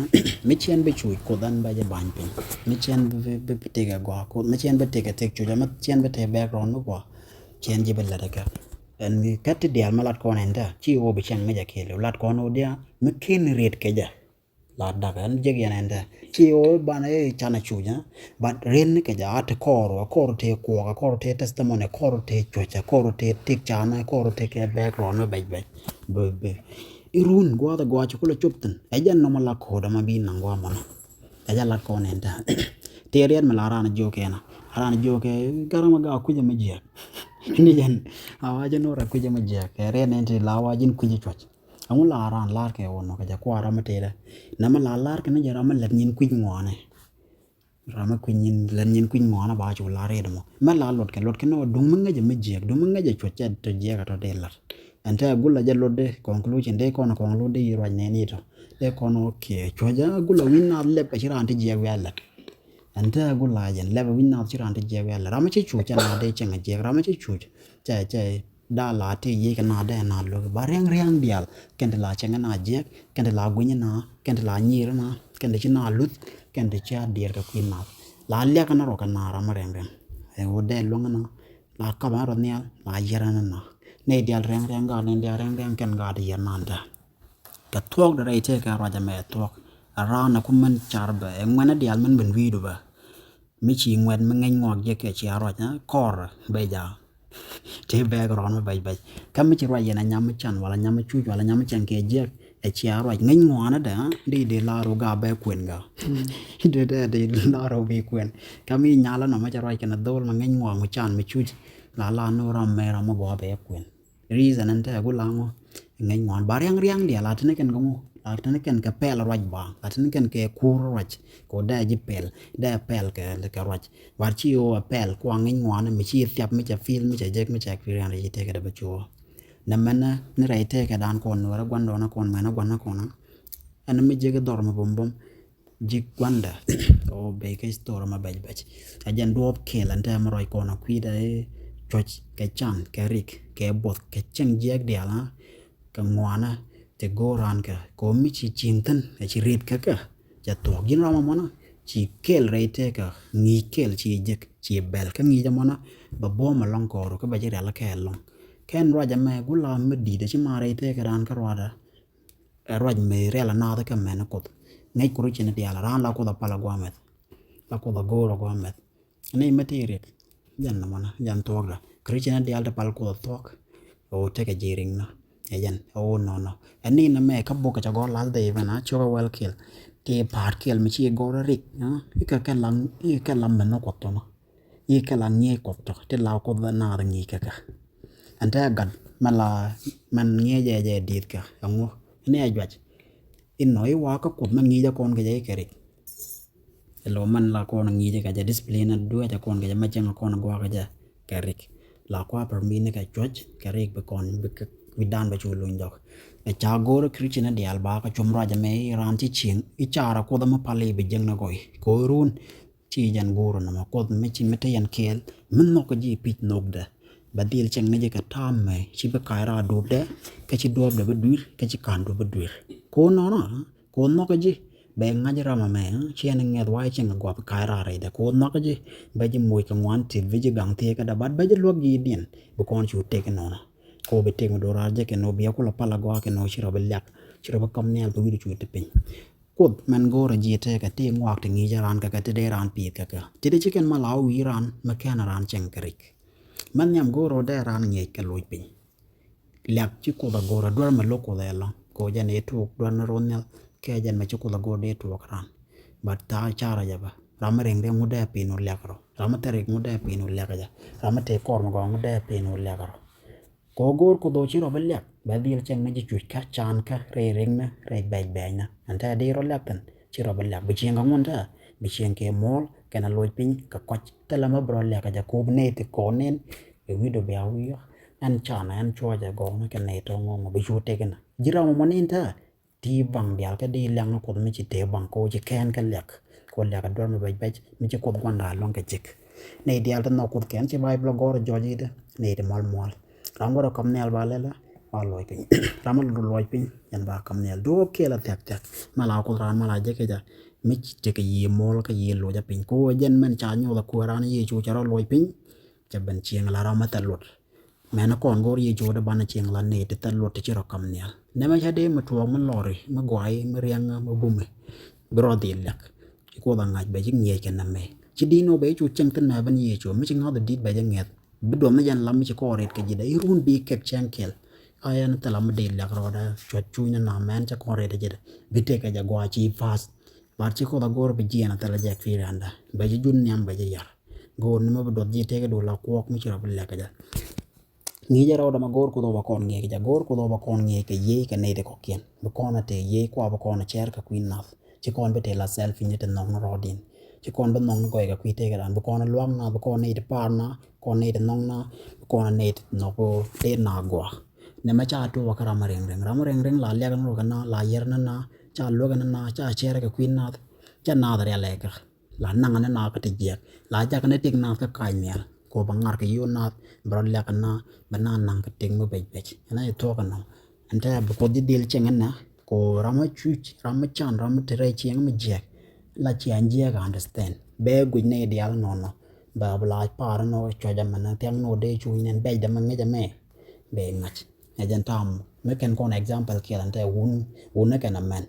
mi ciɛn bi cuc kuoth ɛn bɛ jɛ ba̱ny piny mi ciɛn bi tekɛ gɔaa kuoth mi ciɛn bi tekɛ tek cuc mi ciɛn bi tekɛ background mi gɔaa. Ciɛn ji̱ bi lät ɛ kɛ ɛn kä ti diaal mi lat kɔn ɛn tɛ ci ɣöö bi cɛŋ mi jɛ kiɛl lat kɔn ɣöö diaal mi ken riet kɛ jɛ. La dak ɛn jek yɛn ɛn tɛ ci ɣöö banɛ i̱ canɛ cuc ɛ. But ren ni kɛ jɛ a ti kɔɔr ɛ kɔɔr tëë kuɔɔk ɛ kɔɔr tëë testimony ɛ kɔɔr tëë cuc ɛ kɔɔr tëë tik can ɛ kɔɔr tëë kɛ background ɛ bɛc bɛc. Bɛ bɛ irun gua̱a̱th ɛ gua̱a̱th ci kulɛ cop thi̱n ɛ jɛn nɔmɔ la ko̱o̱t ɛmɔ bi naŋ gua̱a̱th mɔnɔ. Ɛ jɛ lat kɔn ɛn tɛ tëë riɛt mi la raan jiök ɛn a raan jiök ɛ garam ɛ gaa kui̱c ɛmɛ jiɛk. Ni jɛn a wa jɛ no̱r ɛ kui̱c ɛmɛ jiɛk ɛ riɛt ɛn ti la wa ji̱n kui̱c ɛ cuɔ̱c. Ɛŋu la raan la̱r kɛ wä nɔ kɛ jɛ kua̱r ram mi tëëdɛ. Nɛmɛ la la̱r kɛ ni jɛ ram mi lät nyin kui̱c ŋuanɛ. Ram mi kui̱c nyin lät nyin kui̱c ŋuanɛ ba cu la̱r riet mɔ. Mɛ la luɔt kɛ luɔt kɛ ni wä duŋ mi ŋäcɛ mi jiɛk duŋ mi ŋäcɛ cuɔ̱c cɛ tɔ jiɛk ɛ tɔ dee la̱t. Ɛn tɛ gula jɛ luɔt dee conclusion dee kɔn kɔn luɔt dee yi ruac nɛn yi tɔ. Dee kɔn wä kiɛ cuɔ̱c ɛ gula wi̱n naath lɛp kɛ ci raan ti jiɛk wiaa la̱t. Ɛn tɛ gula jɛn lɛp wi̱n naath ci raan ti jiɛk wiaa la̱t ram mi ci cuc cɛ naath dee cɛŋ ɛ jiɛk ram mi ci cuc cɛ cɛ. Daa la ti yic kɛ na dee na luth ba riaŋ riaŋ diaal kɛn ti la cɛŋ na jiɛk kɛn ti la gui̱ny na kɛn ti la nyir na kɛn ti ci na luth kɛn ti ci a diɛɛr kɛ kui̱ na la liak na rɔ kɛ na ram riaŋ riaŋ. Ɛ wä dee luäŋ na la kap na rɔ nhial la yiɛr na na ne diaal riaŋ riaŋ gaa ne diaal riaŋ riaŋ kɛn gaa ti yiɛr na da. Kɛ thuɔk di rɛy tëë kɛ ruac ɛmɛ thuɔk. Ɛ raan ɛ ku mɛn car bɛ ɛ ŋuɛn ɛ diaal mɛn ben wi̱i̱du bɛ. Mi ci ŋuɛt mi ŋäc ŋuak jiɛk kɛ cia ruac ɛ kɔr bɛ ja. Tëë bɛɛk rɔɔn mi bɛc bɛc kä mi ci ruac yɛn a nyam mi can wala nyam mi cuc wala nyam mi can kɛ jiɛk. Ɛ cia ruac ŋäc ŋuanä dɛ di di lar wä ga bɛ kuɛn ga. Di dɛ di lar wä bi kuɛn kä mi nyal ɛnɔ mi ca ruac kɛn a dhol mi ŋäc ŋuak mi can mi cuc. La la ni wä ram mɛ ram mi gɔaa bɛ kuɛn. Reason ɛn tɛ gu laŋ ŋu ŋäc ŋuan ba riaŋ riaŋ diaal a tini kɛn kɛ ŋu a tini kɛn kɛ pɛl ruac ba a tini kɛn kɛ kur ruac. Ko dɛ ji̱ pɛl dɛ pɛl kɛ kɛ ruac. War ci o a pɛl kua ŋäc ŋuan mi ci thiap mi cɛ feel mi cɛ jek mi cɛ experience ci tekɛ dɛ bɛ cuɔ. Nɛ mɛnɛ ni rɛy tëëkɛ dan kɔn nuɛrɛ guandɔnä kɔn mɛnɛ guandɔnä kɔn. Ɛn mi jiɛk dhɔr mi bumbum ji̱ guandɛ. O bey kä story ma bɛc bɛc. Ɛ jɛn duɔɔp kɛl ɛn tɛ mi ruac kɔn a kui̱dɛ cuɔc kɛ can kɛ rik kɛ buɔth kɛ cieŋ jiɛk diaal a kɛ ŋuanä ti go̱o̱r raan kɛ kɛ mi ci cieŋ thi̱n ɛ ci rit kɛ kɛ. Cɛ thuɔ̱k ji̱n ram amɔnä ci kɛl rɛy tëëkɛ ŋi̱i̱c kɛl ci jek ci bɛl kä ŋi̱i̱c amɔnä bɛ buɔ̱m alɔŋ kɔɔru kä bɛ ci rial kɛ lɔŋ. Kɛn ruac ɛmɛ gula mi di̱i̱t ɛ ci ma rɛy tëëkɛ raan kä ruadɛ. Ɛ ruac mi rial a naath kä mɛn kuoth ŋäc kuri ci ni diaal raan la kuoth a pal a guamɛth. La kuoth a go̱o̱r a guamɛth. Ni mi ti rik jɛn ni mɔnä jɛn thuɔkdä kuri ci ni diaal ti pal kuoth a thuɔk. Ɛ wä tekɛ ji̱ riŋ nɔ ɛ jɛn ɛ wä nɔnɔ ɛ ni ni mɛ kä buk kɛ ca gɔr last day bɛn a cok a wɛl kil. Ti pa̱a̱t kil mi ci gɔr rik ikɛ kɛ lam mi nɔ kuoth tɔnɔ. Yi kɛ la ŋi̱eec kuɔth tɔ ti la kuoth naath ŋi̱i̱c kɛ kɛ. Ɛn tɛ gat mɛ la mɛn ŋi̱eec jɛ jɛ di̱i̱th kɛ ɛŋu ni ɛ juac. Inɔ iwa kä kuoth mɛn ŋi̱i̱c jɛ kɔn kɛ jɛ ikɛ rik. Ilo mɛn la kɔn ŋi̱i̱c kɛ jɛ discipline duɛ jɛ kɔn kɛ jɛ mɛ cɛŋ kɔn guak kɛ jɛ kɛ rik. La kua pɛr mi ni kɛ cuɔc kɛ rik bi kɔn bi kɛ wi̱dan bɛ cu luny dɔk. Ɛ ca go̱o̱r Christian diaal ba kɛ cum ruac mɛ iran ci cieŋ icara kuoth mɛ pal ibi jieŋ ni gɔy ko irun. Ci jɛn go̱o̱r nɔmɔ kuoth mi ci mi te yɛn kɛɛl mi nhɔk ji̱ pi̱c nhokdɛ. Bɛ dhil cieŋ ni ji̱ kɛ ta̱a̱m mɛ ci bi ka̱a̱c raar duɔ̱pdɛ kä ci duɔ̱pdɛ bi dui̱r kä ci ka̱n duɔ̱p bi dui̱r. Ko̱ nɔnɔ ko̱ nhɔk ji̱ bɛ ŋa̱c ram ɛmɛ ci ɛn ŋɛth wa̱i̱ cieŋ gua̱p ka̱a̱c raar rɛydɛ ko̱ nhɔk ji̱. Bɛ ji̱ moc kɛ ŋuan tith bi ji̱ gaŋ thiee kädɛ bat bɛ ji̱ luäk ji̱ diɛn bi kɔn cu tek nɔnɔ. Ko̱ bi tek mi do̱raar jɛ kɛ nɔ biɛ kulɛ pal agɔaa kɛ nɔ ci rɔ bi liak ci rɔ bi kam nial bi wi̱r cu ti piny. Kuoth mɛn go̱o̱rä ji̱ tëëkä ti ŋuak ti ŋi̱i̱cä raan kɛ kɛ ti dee raan pi̱i̱th kɛ kɛ ti dee ci kɛn mal a wi̱i̱ raan mɛ kɛn raan cɛŋ kɛ rik. Mɛn nhiam go̱o̱rä dee raan ŋi̱eec kɛ loc piny. Liak ci kuoth a go̱o̱rä duer mɛ lo̱k kuoth ɛ lɔ̱ŋ kɛ wä jɛn ëë tuɔɔk duer ni ro̱n nhial kɛ jɛn mɛ ci kuoth a go̱o̱rä dee tuɔɔk raan. Bat thaak carä jɛ bä ram mi reŋ reŋ wut dee pi̱i̱n wä liak rɔ ram mi thɛrik wut dee pi̱i̱n wä liak jɛ ram mi tëë kɔr mi gɔɔŋ wut dee pi̱i̱n wä liak rɔ. Kɛ ɣöö go̱o̱r Kuoth ɣöö ci rɔ bi liak bɛ dhil cieŋ ni ji̱ cuc kä can kä rɛy riŋnä rɛy bɛc bɛcnä. Ɛn tɛ̈ di rɔ liak thi̱n ci rɔ bi liak bi cieŋ kä ŋun tɛ̈ bi cieŋ kɛ muɔ̱ɔ̱l kɛnɛ loc piny kɛ kɔc thilɛ mi bi rɔ liak kɛ jɛ kop nɛy ti kɔn nɛn. Ɛ wi̱cdɔ bia wi̱i̱ ɛn canɛ ɛn cuɔcɛ gɔɔŋni kɛ nɛy tɔ̱ ŋɔŋ bi cu tek inä ji̱ ram ɛmɔ nin tɛ̈. Ti baŋ diaal kä di liaŋ ni Kuoth mi ci tëë baŋ ko ci kɛɛn kä liak ko liak a duer mi bɛc bɛc mi ci Kuoth gua̱nda luɔ̱ŋ kɛ cik. Nɛy diaal ti nhɔk Kuoth kɛn ci Baibul gɔr jɔc i̱dä nɛy ti mual mual. Ram gɔr a kam nhial ba lɛlä ba luɔc piny ram a luɔc piny yɛn ba kam nhial duɔɔp kiɛl a thiak thiak. Ma la Kuoth ran ma la jek kɛ ja mi ci tekɛ yiëë muɔl kä yiëë luɔc a piny ko jɛn mɛn ca nyoth a kuɛ ran Yecu ca rɔ luɔc piny. Ca ben cieŋ la ram a thɛl luɔt. Mɛn kɔn go̱r Yecu dee banɛ cieŋ la nɛy ti thɛl luɔt ti ci rɔ kam nhial. Nɛmɛ ca dee mi tuɔɔk mi lɔri mi guay mi riɛŋ mi bumi. Bi rɔ dhil liak. Ci Kuoth a ŋa̱c bɛ ci ŋiɛc kɛ nɛmɛ ci di̱n ɔ bɛ cu cieŋ thin nɛ ben Yecu mi ci ŋa̱th di̱t bɛ jɛ ŋiɛth. Bi duɔth ni jɛn lam mi ci kɔɔr ret kɛ ji̱dɛ irun bi kɛk cɛŋ kɛl. A yɛn thil lam mi dhil liak rɔɔdɛ cuɔt cuny ni na mɛn ca kɔɔr ret ji̱dɛ bi tëk kɛ jɛ guay ci path. Bat ci Kuoth a go̱r bi jiɛn a thil a jɛ experience dɛ bɛ ci jun nhiam bɛ ci yar. Go̱o̱r ni mi bi duɔth ji̱ tëëk du la kuɔk mi ci rɔ bi lɛk kɛ jɛ. Ŋi̱i̱cä rɛw dama go̱o̱r Kuoth ɣöö ba kɔn ŋi̱i̱c kɛ jɛ go̱o̱r Kuoth ɣöö ba kɔn ŋi̱i̱c kɛ yiëë kɛ nɛy ti kɔ̱kiɛn bi kɔn a tëë yiëë kua bi kɔn a cɛɛr kɛ kui̱ nath. Ci kɔn bi tëë la selfish ni ti nhɔk ni rɔɔdiɛn. Ci kɔn bi nhɔk ni gɔy kɛ kui̱ tëëk ran bi kɔn a luak na bi kɔn nɛy ti paar na kɔn nɛy ti nhɔk na bi kɔn a nɛy ti nhɔk dee na gɔaa. Nɛmɛ ca tuɔɔk kä ram a riŋ riŋ ram a riŋ riŋ la liak ni rɔ kɛ na la yɛr ni na ca luäk ni na ca cɛɛr kɛ kui̱ nath. Ca nath rial ɛ kä. La naŋ ni naath kä ti jiɛk la jak ni tik naath kä kac nhial ko ba ŋar kɛ yo̱o̱ naath bɛ rɔ lɛk na bɛ na naŋ kɛ tik mi bec bec ɛn a thuɔk ɛnɔ. Ɛn tɛ bi Kuoth ji̱ dhil cieŋ ɛnɛ ko ram mi cuc ram mi can ram mi ti rɛy cieŋ mi jiɛk. La ciaŋ jiɛk understand bɛ guic ni diaal nɔnɔ. Bɛ bi la par nɔ cuɔc ɛmɛn thiaŋ nɔ dee cuc nɛn bec dɛ mi ŋic ɛmɛ. Bɛ ŋac ɛ jɛn tam mi kɛn kɔn example kiɛl ɛn tɛ wun wun ni kɛn ɛmɛn.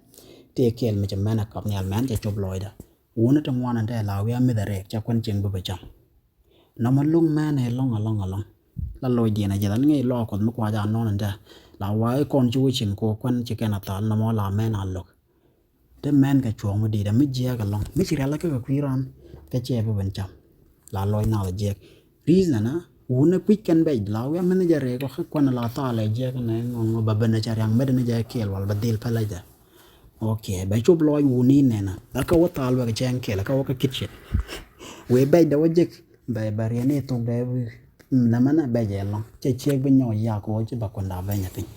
Tëë kiɛl mi ci mɛn ɛ kap nhial mɛn cɛ cop lɔcdä. Wuni ti ŋuan ɛn tɛ la wi̱i̱ a mith a rɛɛk ca kuän cieŋ bi bɛ cam. Nɔmɔ lo̱ŋ mɛn ɛ lɔ̱ŋ a lɔ̱ŋ a lɔ̱ŋ. La lɔc diɛn a jiɛth a ni ŋäc lɔɔk Kuɔth mi kua ja nɔn ɛn tɛ la wa i̱ kɔn ci wä cieŋ ko kuän ci kɛn a thal nɔmɔ la mɛn a lo̱k. Ti mɛn kɛ cuɔ̱ɔ̱ŋ mi di̱i̱t a mi jiɛɛk a lɔ̱ŋ mi ci rial a kɛ kɛ kui̱ ran kɛ ciɛ bi ben cam. La lɔc naath a jiɛɛk. Reason a wun a kui̱c kɛn bɛc la wi̱i̱ a mɛn jɛ rɛɛk ɔ kä kuan la thaal ɛ jiɛɛk nɛ ŋɔŋ ba ben a ca riaŋ mɛt ni jɛ kiɛl wal ba dhil pɛlɛ jɛ. Ok bɛ cop lɔc wun ni nɛn a kä wä thaal wek cɛŋ kiɛl kä wä kä kitchen. Wee bɛc dɛ wä jek bɛ bɛ riɛn ni thok dɛ wi̱i̱. Nɛmɛ nɛ bɛ jɛ lɔŋ cɛ ciek bi nyɔk yak kɛ wä ci ba kuɛnda bɛ nyɛ piny.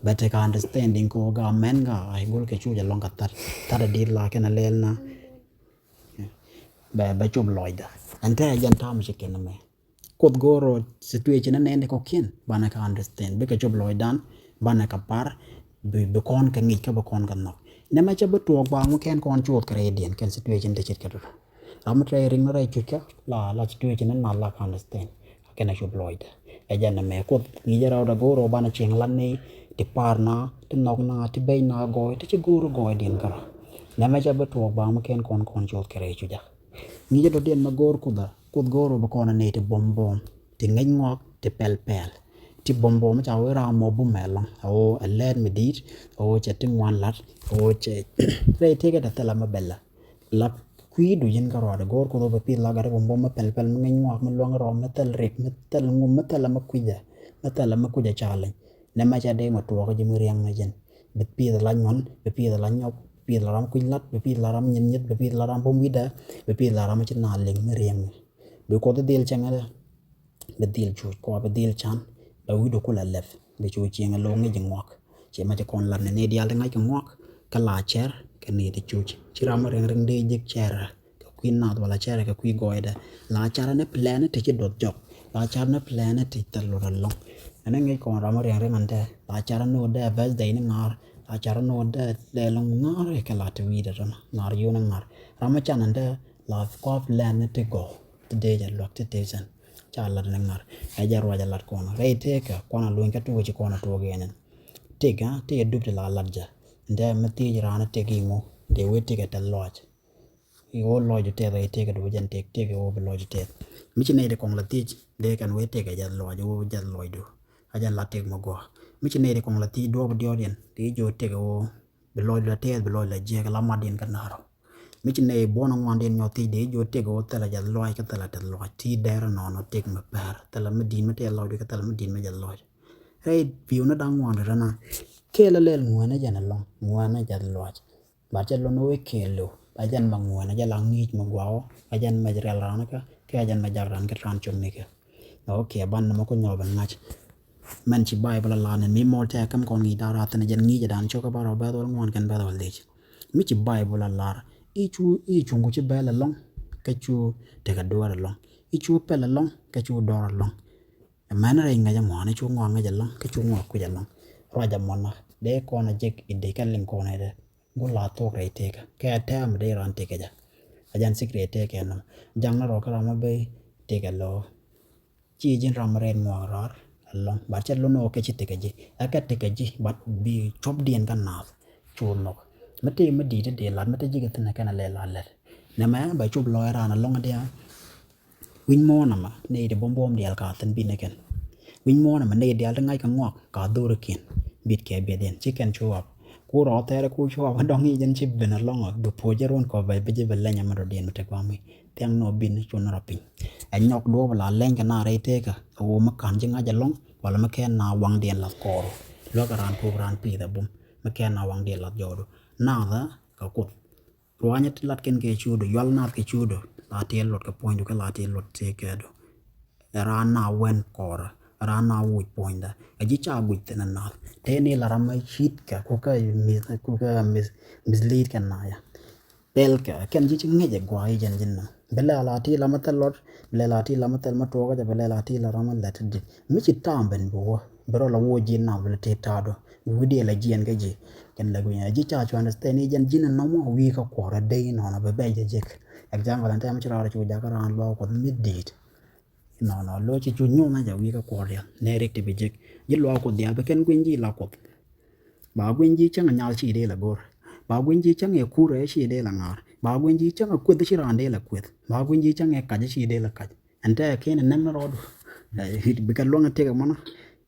Bɛ tekɛ understanding kɛ wä ga mɛn ga ay gol kɛ cu jɛ lɔŋ kɛ thar thar a dit la kɛn a lɛl na. Bɛ bɛ cop lɔcda ɛn tɛ jɛn tam ci kɛn mɛ. Kuoth go̱o̱r rɔ situation ni nɛn di kɔkiɛn banɛ ka understand bikɛ cop lɔcdan banɛ ka par bi kɔn kɛ ŋic kä bi kɔn kɛ nhɔk. Nɛmɛ cɛ bi tuɔɔk ba ŋu kɛn kɔn cuɔth kɛ rɛydiɛn kɛn situation ti cit kɛ tut. Ram mi tɛy riŋ ni rɛy cucä la la situation ni nath la ka understand. Kɛn a cop lɔcdɛ ɛ jɛn nɛmɛ kuoth ŋi̱i̱cä rɛwdɛ go̱o̱r rɔ banɛ cieŋ lat ni ti par na ti nhɔk na ti beny na gɔɔy ti ci go̱o̱r gɔɔydiɛn kärɔ. Nɛmɛ cɛ bi tuɔɔk ba ŋu kɛn kɔn kɔn cuɔth kɛ rɛy cucä. Ŋi̱i̱cä dɔ̱diɛn mɛ go̱o̱r kuoth ɛ kuoth go̱o̱r rɔ bi kɔn a ni ti buɔ̱m buɔ̱m ti ŋäc ŋɔak ti pɛl pɛl. Ti buɔ̱m buɔ̱m ca wee ram mɔ bumɛ lɔŋ a wee ɛ lɛt mi di̱i̱t a wee cɛ ti ŋuan lat a wee cɛ rɛy tëkɛ dɛ thilɛ mɛ bɛlɛ. Lap kui̱du ji̱n kä ruaadɛ go̱o̱r kuoth wä bɛ pi̱th la gat ɛ buɔ̱m buɔ̱m mɛ pɛl pɛl mɛ ŋäc ŋuak mɛ luäŋ rɔm mɛ thil rik mɛ thil ŋum mɛ thil ɛmɛ kui̱cɛ mɛ thil ɛmɛ kui̱cɛ ca leny. Nɛ mɛ ca dee mɛ tuɔɔkä ji̱ mi riɛŋ mɛ ji̱n bi pi̱th la nyuɔn bi pi̱th la nyɔp bi pi̱th la ram kui̱c lat bi pi̱th la ram nyin nyith bi pi̱th la ram bum wi̱dɛ bi pi̱th la ram ci na liŋ mi riɛŋ mɛ. Bi kuoth dhil cäŋ ɛ bi dhil cuc kua bi dhil can bɛ wi̱du kula lɛp bi cu cieŋ ɛ lo̱ŋ ŋi̱c ŋuak. Ci ma ci kɔn lat ni ni dial ti ŋa̱c kɛ ŋuak kɛ la cɛr kɛ ni ti cuc ci ram riŋ riŋ di ji̱k cɛr kɛ kui̱ nath wala cɛr kɛ kui̱ gɔɔydɛ. La car ni plan ti ci duɔth jɔk la car ni plan ti thil lut alɔŋ. Ɛn ni ŋi̱c kɔn ram riŋ riŋ an tɛ la car ni wä dɛ birthday ni ŋa̱r la car ni wä dɛ lɛ lɔŋ ŋa̱r kɛ la ti wi̱dɛ tɔn ŋa̱r yun ŋa̱r ram can an tɛ la kua plan ti gɔɔ ti dee jɛ luak ti tëëcän. Ca lat ni ŋa̱r ɛ jɛ ruac a lat kɔn rɛy tëëkä kɔn a luny kä tuɔɔk ci kɔn a tuɔɔk yɛn. Tëëkä tëëkä dup ti la lat jɛ ndɛ mi thiec raan tëëk iŋu dee wee tëëkä tɛth lɔc. Iwä lɔc tɛth rɛy tëëkä dup jɛn tëëk tëëkä iwä bi lɔc tɛth. Mi ci nɛy ti kɔŋ la thiec dee kɛn wee tëëkä jɛth lɔc iwä bi jɛth lɔc du. A jɛn la tëëk mi guɔ mi ci nɛy ti kɔŋ la thiec duɔp diɔt yɛn dee jiɔ tëëkä iwä bi lɔc la tɛth bi lɔc la jiɛk la mat yɛn kä na̱rɔ. Mi ci nɛy buɔ̱n aŋuan diɛn nyɔk thiec dee jiɔ tëk ɣöö thilɛ jɛ lɔc kä thilɛ tɛth lɔc ti dɛr nɔnɔ tëk mi pɛr thilɛ mi di̱n mi tɛth lɔc kä thilɛ mi di̱n mi jɛ lɔc. Rɛy piu ni da̱ŋ ŋuan ri rɛna kɛɛl a lɛl ŋuɛn a jɛn alɔŋ ŋuɛn a jɛ lɔc. Ba cɛ lon wee kɛɛl liw ba jɛn ma ŋuɛn a jɛ la ŋi̱i̱c mi gua̱a̱ wä ba jɛn mɛ riɛl ran kä kɛ a jɛn mɛ jak ran kä ran cop ni kɛ. Ok ban ni mɛ ku nyɔk bi ŋa̱c. Mɛn ci Baibol a la ni mi mɔl tɛ käm kɔn ŋi̱i̱c da̱ŋ rath ni jɛn ŋi̱i̱c dan cok kä ba rɔ bɛth wal ŋuan kɛn bɛth wal dhiec. Mi ci Baibol a lar i̱ cu i̱ cuŋ ku ci bɛl alɔŋ kä cu tekɛ duɔɔr alɔŋ i̱ cu pɛl alɔŋ kä cu dɔɔr alɔŋ. Mɛn rɛy ŋäc aŋuan i̱ cu ŋuak ŋäc alɔŋ kä cu ŋuak kui̱c alɔŋ. Ruac amɔna dee kɔn a jek i̱ dee kɛ liŋ kɔn ɛ dee. Gu la thok rɛy tëkä kɛ tɛm dee ran tëkä jɛ. A jan sik rɛy tëkä nɔ jaŋ na rɔ kä ram a bee tëkä lɔ. Ci ji̱n ram rɛn muɔk rɔr alɔŋ bat cɛ lon ɔ kɛ ci tekɛ ji̱ ɛ kɛ tekɛ ji̱ bat bi cop diɛn kä naath. Cu nhɔk mi tëë mi di̱i̱t dee lat mi te ji̱ kɛ thi̱n kɛn a lɛ lat lɛt. Nɛmɛ bɛ cop lɔc raan alɔŋ diɛ. Wi̱ny muɔ̱ɔ̱n ɛmɛ nɛy ti buɔ̱m buɔ̱m diaal ka thi̱n bit ni kɛn. Wi̱ny muɔ̱ɔ̱n ɛmɛ nɛy diaal ti ŋa̱c kɛ ŋuak ka dhorikiɛn bit kɛ biɛthiɛn ci kɛn cu ɣɔp. Ku rɔ thɛɛr ku cu ɣɔp dɔ̱ŋ i̱ jɛn ci ben alɔŋ ɔ bi puɔ̱c jɛ ruɔ̱n kɔ bɛ bi jɛ bɛ leny ɛmɛ dɔ̱diɛn mi te gua̱a̱m i̱ thiaŋ ni ɔ bin cu ni rɔ piny. Ɛ nyɔk duɔ̱ɔ̱p la leny kɛ na rɛy tëëkä ɛ ɣöö mi ka̱n ci ŋa̱c alɔŋ wala mi kɛn na waŋdiɛn lath kɔɔru. Luäk raan kop raan pi̱i̱th ɛ bum mi kɛn na waŋdiɛn lath jɔɔdu. Naath ɛ kɛ kuoth. Ruanyä ti lat kɛn kɛ cuudu yual naath kɛ cuudu la ti luɔt kɛ puɔ̱nydu kɛ la ti luɔt ti kɛɛdu. Ɛ raan na wɛn kɔɔrä ɛ raan na wuc puɔ̱nydä ɛ ji̱ ca guic thi̱n ɛ naath tëë ni la ram ɛ ci̱t kɛ ku kɛ mis ku kɛ mis mislead kɛ naya. Pɛl kɛ kɛn ji̱ ci ŋäc ɛ guay jɛn ji̱n na bi lɛ la ti la ma thɛl luɔt bi lɛ la ti la ma thɛl ma tuɔɔkä jɛ bi lɛ la ti la ram ɛ lɛt ti di mi ci ta̱a̱m ben bi wä bi rɔ la wuɔ ji̱ naath bi lɛ ti ta̱a̱du. Wi̱cdiɛ la jiɛn kä ji̱ kɛn la gui̱ny a ji̱ ca cu understand i̱ jɛn ji̱n nɔmɔ wi̱i̱ kä kuɔr a dee inɔnɔ bɛ bɛc jɛ jek. Example ɛn tɛm ci rɔɔdɛ cu jakä raan luaak kuɔth mi di̱i̱t. Inɔnɔ lo̱c ci cu nyuɔ̱n a jɛ wi̱i̱ kä kuɔr diaal nɛ rik ti bi jek ji̱ luaak kuɔth diaal bi kɛn gui̱ny ji̱ la kuɔth. Ba gui̱ny ji̱ cäŋ a nyal ci dee la go̱r. Ba gui̱ny ji̱ cäŋ a kur a ci dee la ŋa̱r. Ba gui̱ny ji̱ cäŋ a kueth ci raan dee la kueth. Ba gui̱ny ji̱ cäŋ a kac ci dee la kac. Ɛn tɛ kɛn ɛ nɛm ni rɔɔdu. Bikɛ luäŋ ɛ tëk ɛmɔnɔ.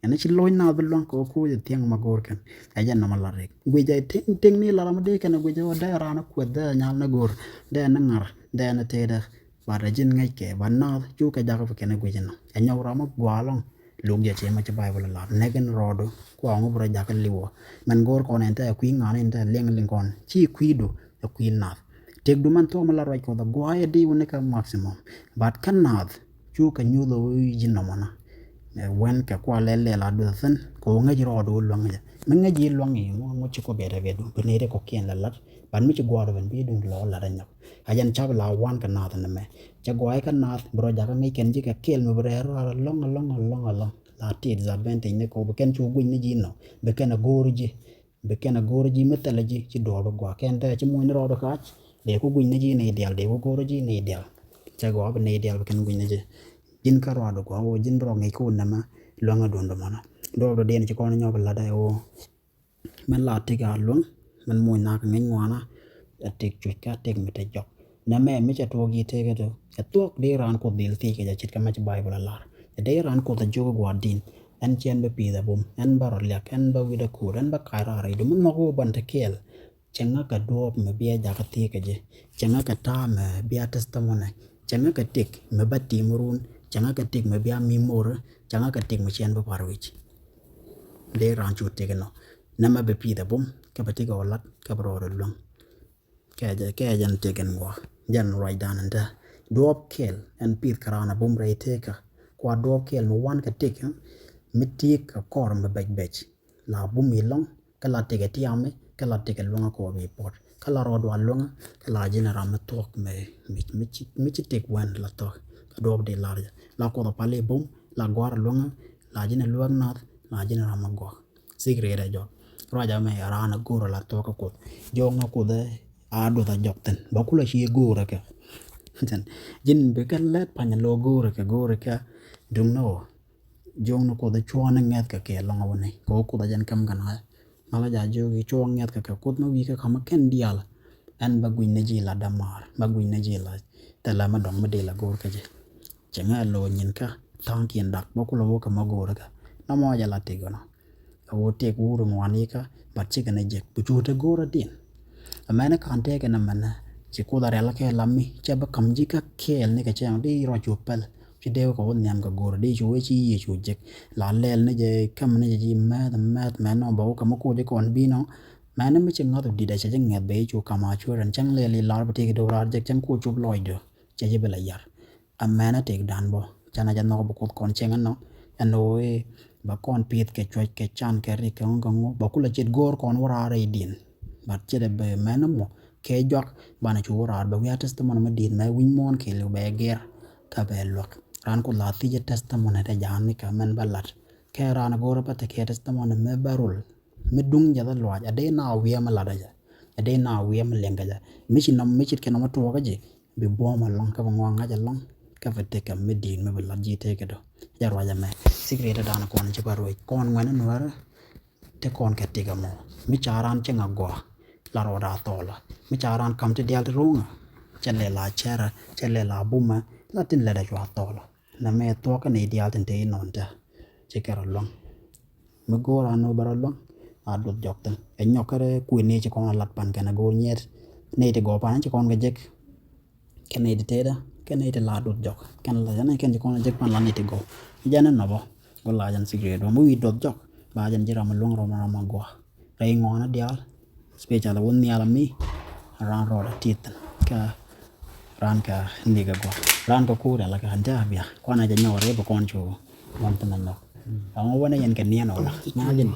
Ɛn ci lo̱c naath bi luäŋ kɛ ɣöö koc ɛ thiäŋ ma go̱o̱r kɛn. Ɛ jɛ nɔmɔ lat rik guic ɛ tiŋ tiŋ ni lat ram dee kɛn ɛ guic ɛ ɣöö dee raan ɛ kueth dee ɛ nyal ni go̱o̱r dee ɛ ni ŋa̱r dee ɛ ni tëëdɛ. Bat ɛ ji̱n ŋäc kɛ bat naath cukɛ jakä bi kɛn ɛ guic ɛnɔ ɛ nyɔk ram ɛ gua̱a̱ lɔŋ. Luk jɛ cɛ ma ci Baibol ɛ lar nɛk in rɔɔdu kuaŋ wä bi rɔ jakä liwɔ. Mɛn go̱o̱r kɔn ɛn tɛ ɛ kui̱ ŋa̱n in tɛ liɛŋ liŋ kɔn ci kui̱du ɛ kui̱ naath. Tëkdu mɛn thuɔ̱k mi la ruac Kuɔth ɛ gua̱a̱c ɛ di wä ni kɛ maximum. But kä naath cukɛ nyuth ɛ wä ji̱ nɔmɔnä. Ɛ wɛn kɛ kua lɛl lɛl a duth thin kɛ wä ŋäc rɔɔd wä luäŋ jɛ. Mi ŋäc yi luäŋ yi ŋu ŋu ci kɔ bɛt a bɛt du bi nɛy ri kɔ kiɛn la lat. Ban mi ci gua̱a̱r ben bi duŋ lɔ lat a nyɔk. A jɛn cap la wan kɛ naath ni mɛ. Cɛ gua̱a̱ kɛ naath bi rɔ jakä ŋäc kɛn ji̱ kɛ kɛɛl mi bi rɛɛr rɔɔd alɔŋ alɔŋ alɔŋ alɔŋ. La ti disadvantage ni kɔ bi kɛn cu guic ni ji̱ nɔ bi kɛn a go̱o̱r ji̱. Bi kɛn a go̱o̱r ji̱ mi thilɛ ji̱ ci duɔɔp bi gua̱a̱ kɛn tɛ ci muny ni rɔɔd kac. Dee ku guic ni ji̱ ni dial dee ku go̱o̱r ji̱ ni dial. Cɛ gɔaa bi ni dial bi kɛn guic ni ji̱. Ji̱n kä rɔɔd gua̱a̱ woo ji̱n rɔ ŋi̱c ku nɛmɛ luäŋ a duɔ̱n dɔmɔnɔ. Duɔɔp dɔ diɛn ci kɔn nyɔk lat a woo. Mɛn la tik a luäŋ mɛn muny nak ŋi̱c ŋuana. A tik cuc ka tik mi te jɔk. Nɛmɛ mi cɛ tuɔɔk yi tëëkä tɔ cɛ thuɔɔk dee raan Kuoth dhil thiec kɛ jɛ ce̱tkɛ mɛ ci Baibol a lar. Cɛ dee raan Kuoth a jiök gua̱a̱r di̱n. Ɛn cɛ ɛn bä pi̱th a bum ɛn bä rɔ liak ɛn bä wi̱cdɛ kuur ɛn bä kac raar rɛy du mi nhɔk wä bän te kɛɛl. Cɛ ŋä kɛ duɔɔp mi bia jakä thiec kɛ jɛ. Cɛ ŋä kɛ ta̱a̱ mi bia testimony. Cɛ ŋä kɛ tik mi bä ti̱i̱m run. Cɛ ŋä kɛ tik mi bia mi mor. Cɛ ŋä kɛ tik mi cɛ ɛn bä pa̱r wi̱c. Dee raan cu tik inɔ. Nɛmɛ bi pi̱th a bum kɛ bä tik ɛ wä lat kɛ bä rɔɔd ɛ luäŋ. Kɛ jɛ kɛ jɛn tëk in guɔ jɛn ruacdan in te. Duɔɔp kɛl ɛn pith kɛ raan a bum rɛy tëkä kua duɔɔp kɛl mi wan kɛ tëk mi tëk kɛ kɔr mi bɛc bɛc. La bum ilɔŋ kɛ la tëk ɛ tiami kɛ la tëk ɛ luäŋä kɔɔr bi puɔt kɛ la rɔɔd wa luäŋä kɛ la ji̱n ram mi thuɔk mi mi ci tëk wɛn la thuɔk. Kɛ duɔɔp di lar jɛ la kuɔth a pal i bum la guar luäŋä la ji̱n ɛ luäk nath la ji̱n ram mi guɔk. Secret ɛ jɔk. Ruac amɛ a raan a go̱o̱r a la thuɔk kä Kuoth. Jɔk ŋa Kuoth ɛ a duɔth a jɔk thin. Ba kulɛ ci go̱o̱r ɛ kɛ. Ji̱n bi kɛ lɛt pa̱ny a lo̱ go̱o̱r ɛ kɛ go̱o̱r ɛ kɛ. Duŋ ni ɣöö jɔk ni Kuoth ɛ cuɔ̱ɔ̱n ɛ ŋɛth kɛ kɛ lɔŋ a wuni kɛ ɣöö Kuoth a jɛn käm kɛ na̱a̱. Malä ja jɔk i̱ cuɔ̱ɔ̱n ŋɛth kɛ kɛ Kuoth mi wi̱i̱ kɛ ka̱m kɛn diaal. Ɛn bä gui̱ny ni ji̱ la dämaar bä gui̱ny ni ji̱ la thilɛ mi dɔ̱ŋ mi dee la go̱o̱r kä ji̱. Cɛ ŋɛ a lo̱o̱ nyin kä tha̱a̱ŋkiɛn dak bä kulɛ wä kɛ ma go̱o̱r kä. Nɔmɔ jɛ la tëk ɣɔnɔ. A wä tëk wur ŋuan yikä bat cikɛ ni jek bi cu te go̱o̱r a diɛn. Ɛ mɛn kan tëëkɛ ni mɛn ci Kuoth a rial kɛ lam mi cɛ bä ka̱m ji̱ kä kɛɛl ni kɛ cɛŋ di rɔ cu pɛl. Ci dee kɛ wä nhiam kɛ go̱o̱r di cu wee ci Yecu jek la lɛl ni jɛ käm ni jɛ ji̱ mɛth mɛth mɛn nɔ bä wä kɛ ma koc kɔn bi nɔ. Mɛn mi ci ŋa̱th wä dit a cɛ ji̱ ŋɛth bɛ Yecu ka̱m a cuɛ rɛn cäŋ lɛl i̱ lar bi tëëk do̱raar jek cäŋ koc cop lɔcdɔ. Cɛ ji̱ bi la yar. Amɛn a tëkdan bä canɛ jɛ nhɔk bi Kuoth kɔn cieŋ ɛnɔ. Ɛn ɣöö i̱ ba kɔn pi̱th kɛ cuɔ̱c kɛ can kɛ rik kɛ ŋu kɛ ŋu ba kulɛ ce̱t go̱o̱r kɔn wä raar rɛydiɛn. Bat ce̱t ɛ bɛ mɛn ɛmɔ kɛ juak banɛ cu wä raar bɛ wi̱i̱ a testimony mi di̱i̱t mɛ wi̱ny muɔ̱ɔ̱n kɛɛliw bɛ gɛr. Kä bɛ luäk raan Kuoth la thiec ɛ testimony te ja̱a̱n ni kɛ mɛn bä lat. Kɛ raan ɛ go̱o̱r ɛ bä te kɛ testimony mɛ bä rul. Mi duŋ jɛ dhɛ luaac a dee na wi̱i̱ ɛmɛ lat ɛ jɛ. A dee na wi̱i̱ ɛmɛ liɛŋ kɛ jɛ mi ci nɔm mi cit kɛ nɔm ɛ tuɔɔk ɛ jɛ. Bi buɔ̱m alɔŋ kä bi ŋuan ŋa̱c alɔŋ kä bi tekɛ mi di̱i̱t mi bi lat ji̱ tëëk kɛ dɔ̱. Jɛ ruac ɛmɛ secret dan kɔn ci pa ruec kɔn ŋuɛn nuäärä. Ti kɔn kɛ tik ɛmɔ mi ca ran cieŋ agɔa la rɔɔda thɔɔlä mi ca ran kam ti diaal ti ro̱ŋä. Cɛ lɛ la cɛrä cɛ lɛ la bumä la tin lɛ da cua thɔɔlä. Nɛ mɛ thuɔkä ni diaal tin te inɔn tɛ ci kɛ rɔ luäŋ. Mi go̱o̱r a nɔ bɛ rɔ luäŋ a duɔth jɔk thin ɛ nyɔk kärɛ kuëë ni ci kɔn a lat pan kɛn a go̱o̱r nyiet. Ni ti gɔɔ pan ci kɔn kɛ jek. Kɛn ni ti tëëdä kɛn ni ti la duɔth jɔk kɛn la jɛn kɛn ci kɔn a jek pan la ni ti gɔɔ. Jɛn ni nɔbɔ. Wä la jɛn secret wä mi wi̱i̱ duɔth jɔk ba jɛn ji̱ ram a luäŋ ram a ram a gɔa. Rɛy ŋɔɔnä diaal. Special wä nhial a mi ran rɔɔdɛ tith kɛ ran kɛ nik a gɔa ran kɛ kuur ala kɛ an te a bia kuan a jɛ nyɔk rɛy bɛ kɔn cu. Wan thin a nyɔk. Ɔŋɔ wänɛ yɛn kɛ niɛn ɔ la na jɛn.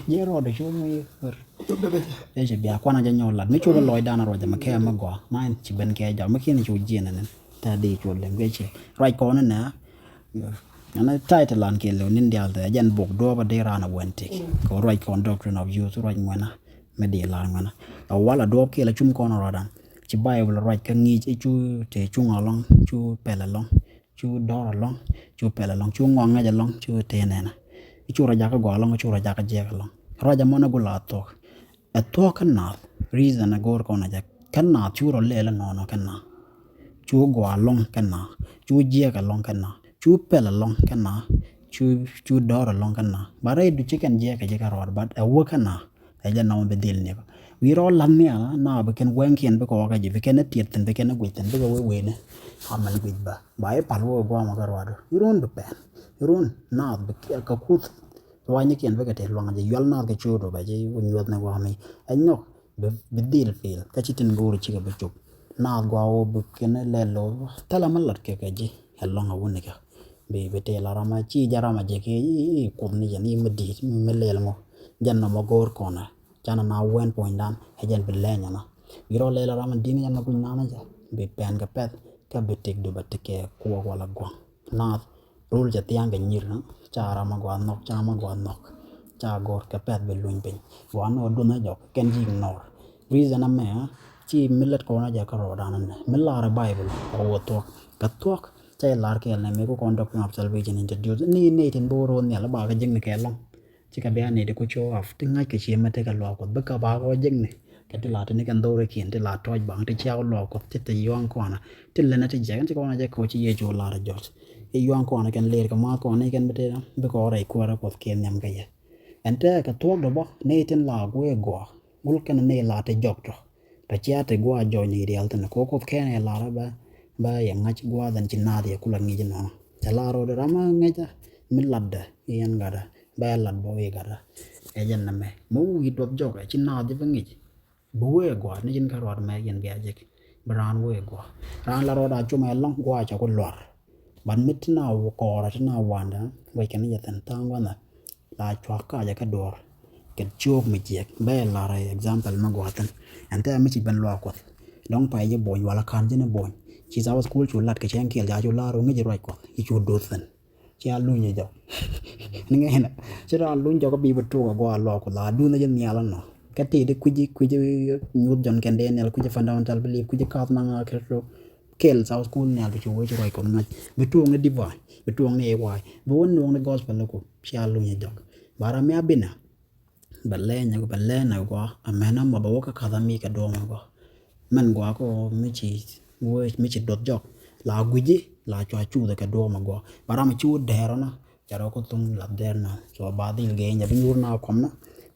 Jɛ rɔɔdɛ cu mi. Ɛ ci bia kuan a jɛ nyɔk lat mi cu bɛ lɔcdan a ruac a mi kɛ mi gɔa ma ɛn ci ben kɛ jɔk mi kiɛn cu jiɛn ɛn. Tɛ di cu lem kɛ ci ruac kɔn ɛn ɛ. Ɛn a title an kiɛ lɛw ni̱n diaal thɛ jɛn bok duɔɔp a dee raan a wɛn tik kɛ ruac kɔn doctrine of youth ruac ŋuɛna. Mi dee lar ŋuɛna a wal a duɔɔp kiɛ la cum kɔn a rɔɔdan. Ci Bible ruac kä ŋi̱i̱c i̱ cu te cuŋ alɔŋ cu pɛl alɔŋ cu dɔr alɔŋ cu pɛl alɔŋ cu ŋɔak ŋäc alɔŋ cu te nɛnä. I̱ cu rɔ jakä gɔaa alɔŋ i̱ cu rɔ jakä jiɛk alɔŋ ruac amɔn a gul a thuɔk. Ɛ thuɔ̱k kä naath reason ɛ go̱o̱r kɔn ɛ jɛ kä naath cu rɔ lɛl ɛnɔnɔ kä naath. Cu gɔaa ɛlɔ̱ŋ kä naath cu jiɛk ɛlɔ̱ŋ kä naath cu pɛl ɛlɔ̱ŋ kä naath. Cu cu dɔ̱r ɛlɔ̱ŋ kä naath ba rɛy duc ci kɛn jiɛk kɛ ji̱ kä rɔɔd bat ɛ wä kä naath. Ɛ jɛ nɔmɔ bi dhil niɛk wi̱i̱ rɔɔd la̱th nhial naath bi kɛn wɛŋkiɛn bikɛ wä kä ji̱ bi kɛn ɛ tiɛth thi̱n bi kɛn ɛ guic thi̱n bikɛ wee weenä. Amɛn guic ba ba i̱ pal wä ɛ gua̱a̱mɔ kä rɔɔd i̱ run bi pɛn i̱ run naath bi kɛ kuth. Ruaacnikiɛn bikɛ tëë luaŋ jɛ yual naath kɛ co̱o̱t ɔ bɛ jɛ wä nyuɔ̱th ni gua̱a̱mi. Ɛ nyɔk bi dhil pil kä ci tin go̱o̱r cikɛ bi cop. Naath gua̱a̱ wä bi kɛn lɛl lo̱o̱ thilɛ mi lat kɛ kɛ ji̱ ɛ luaŋ a wunikä. Bi bi tëë la ram a ci jɛ ram a jɛ kɛ i̱ i̱ Kuoth ni jɛn i̱ mi di̱i̱t mi lɛl ŋɔ. Jɛn nɔmɔ go̱o̱r kɔnɛ canɛ na wɛn puɔ̱nydan ɛ jɛn bi lɛny ɛnɔ. Bi rɔ lɛl ram a di̱n jɛn nɔ guic nan jɛ bi pɛn kɛ pɛth kä bi tik du bɛ tik kɛ kuɔk wala gua̱ŋ. Naath rul cɛ thia̱a̱ŋ kɛ nyir kä ca ram a gɔaa nhɔk ca ma gɔaa nhɔk. Ca go̱o̱r kɛ pɛth bi luny piny. Gɔaa ni wä dunh ɛ jɔk kɛn ji̱ ignore. Reason amɛ ci mi lät kɔn a jɛ kä rɔɔdan ɛnɛ mi lar ɛ Bible ɛ wä thuɔ̱k kɛ thuɔ̱k. Ca i̱ lar kɛɛl nɛ mëë ku kɔn Doctrine of Salvation introduce ni nɛy tin bi wä ro̱o̱ nhial ba kɛ ji̱kni kɛ lɔ̱ŋ. Cikɛ bia nɛy ti ku show off ti ŋa̱ckɛ ciëmɛ tekɛ luaak Kuɔth bikɛ ba kɔ ji̱kni kɛ ti la ti ni kɛn dho̱rikiɛn ti la tɔc baŋ ti ciak luaak Kuɔth ti te yuaŋ kɔnä ti lɛnɛ ti jiɛk ti kɔnä jɛ kɔ ci Yecu lar jɔc. I̱ yuaŋ kɔnä kɛn lëër kɛ ma̱a̱th kɔnä ni kɛn bi tëë bikɛ ɣɔr rɛy kuäärä Kuɔth kiɛ nhiam kɛ yɛ. Ɛn tɛɛ kɛ thuɔ̱k dɔ̱ bä nɛy tin la guëë gɔaa gul kɛn nɛy la ti jɔk tɔ. Tɔ cia ti gua̱a̱ jɔny ni riɛl thi̱n kɛ Kuoth kɛn ɛ lar bä bä yɛ ŋa̱c gua̱a̱th ɛn ci naath yɛ kulɛ ŋi̱c inɔnɔ. Cɛ lar rot ram a ŋäcä mi latdä i̱ ɛn gatdä bä ɛ lat bä wi̱i̱ gatdä. Ɛ jɛn nɛmɛ mi wi̱i̱ duɔth jɔk ɛ ci naath jɛ bä ŋi̱c. Bi wee gua̱a̱th ni ji̱n kä ruat mɛ yɛn bia jek bi raan wee gua̱a̱th raan la ruat a cum ɛ lɔ̱ŋ gua̱a̱th cɛ ku luar. But mi ti na kɔɔrä ti na wandä wec kɛn ni jɛ thi̱n tha̱a̱ŋ gua̱nhä. La cuak kacɛ kä duɔ̱ɔ̱r kɛ ciöök mi jiɛk bɛ lar example mi gua̱a̱thin. Ɛn tɛ mi ci ben luaak Kuɔth dɔ̱ŋ pay ji̱ bony wala ka̱n ji̱ ni bony. Ci Sabbath School cu lat kɛ cɛn kiɛl ca cu lar ŋi̱c ruac Kuɔth i̱ cu duth thin. Ci a luny jɔk ni ŋɛn ci raan luny jɔk bi bi tuk a gɔaa luaak Kuɔth a duth ni ji̱ nhial nɔ. Kɛ ti di kui̱ci kui̱ci nyuth jɔn kɛn dee nhial kui̱ci fundamental belief kui̱ci kath naŋ a kɛ tuk. Kɛl Sabbath School nhial bi cu wee ci ruac Kuɔth ŋa̱c bi tuɔɔk ni divine bi tuɔɔk ni A Y bi wä nuɔɔk ni gospel ni ku. Cia luny jɔk ba ram mi a binɛ. Bɛ lɛɛny bɛ lɛɛny a gɔaa a mɛn a mɔ bɛ wä kä kath a mi kɛ duɔɔm a gɔaa. Mɛn gɔaa kä mi ci wee mi ci duɔth jɔk la gui̱ci la cua cuuth kɛ duɔɔm a gɔaa ba ram ci wä dɛɛr ɔnɔ. Ca rɔ kä thuŋ lath dɛɛr na so ba dhil gɛɛny a bi nyuur na kɔm na.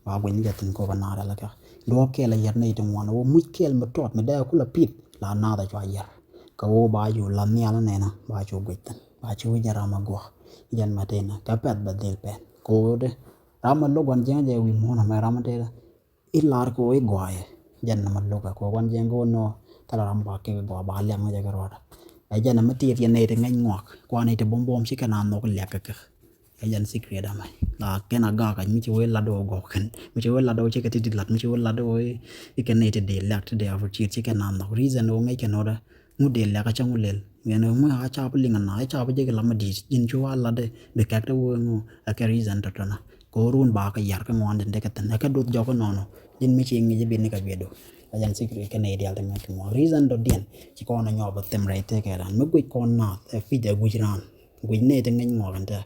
Ba gui̱ny ni jɛ thi̱n kop a naar ɛlɛ kä duɔɔk kɛl a yɛt ni iti ŋuan a wä muc kɛl mi tɔt mi dee a kul a pith la naath a cua yɛr. Kɛ ɣöö ba cu lath nhial nɛnä ba cu guic thi̱n ba ci wi̱c jɛ ram a guɔ. Jɛn ma tënä kɛ pɛth bɛ dhil pɛn kɛ ɣöö dee ram a lo̱k wan jiɛŋ jɛ wi̱i̱ muɔ̱ɔ̱n amɛ ram a tënä. I̱ lar kɛ ɣöö i̱ gɔaaɛ jɛn nɛ ma lo̱k kɛ ɣöö wan jiɛŋ kɛ ɣöö nɔ thilɛ ram ba kek gɔaa ba liam ŋäcɛ kɛ ruɔdä. Ɛ jɛn ɛmɛ ti yɛ nɛy ti ŋäc ŋuak kuan nɛy ti buɔ̱m buɔ̱m ci kɛ na nhɔk liak kɛ kɛ. Ɛ jɛn secret amɛ la kɛn a gak mi ci wee lat wä gɔk kɛn mi ci wee lat wä ci kɛ ti di lat mi ci wee lat wä ikɛ nɛy ti di lɛk ti di a fur cir ci kɛ na nhɔk reason wä ŋäc kɛ nɔdä. Ŋu di lɛk a cä ŋu lel yɛn ŋu a cap liŋ a na a cap jek lam a di̱i̱t ji̱n cu a lat di bi kɛk ti wee ŋu a kɛ reason tɔtɔna. Kɛ wä run ba kɛ yar kɛ ŋuan di dek kɛ thin a kɛ duth jɔk kɛ nɔnɔ. Ji̱n mi ci ŋi̱c bi ni kɛ biɛ du a jɛn secret kɛ nɛy dial ti ŋäc kɛ ŋuan reason dɔ diɛn ci kɔn a nyɔɔp a them rɛy tekɛ ran mi guic kɔn naath ɛ pic a guic ran. Guic nɛy ti ŋäc ŋuak ɛn tɛ.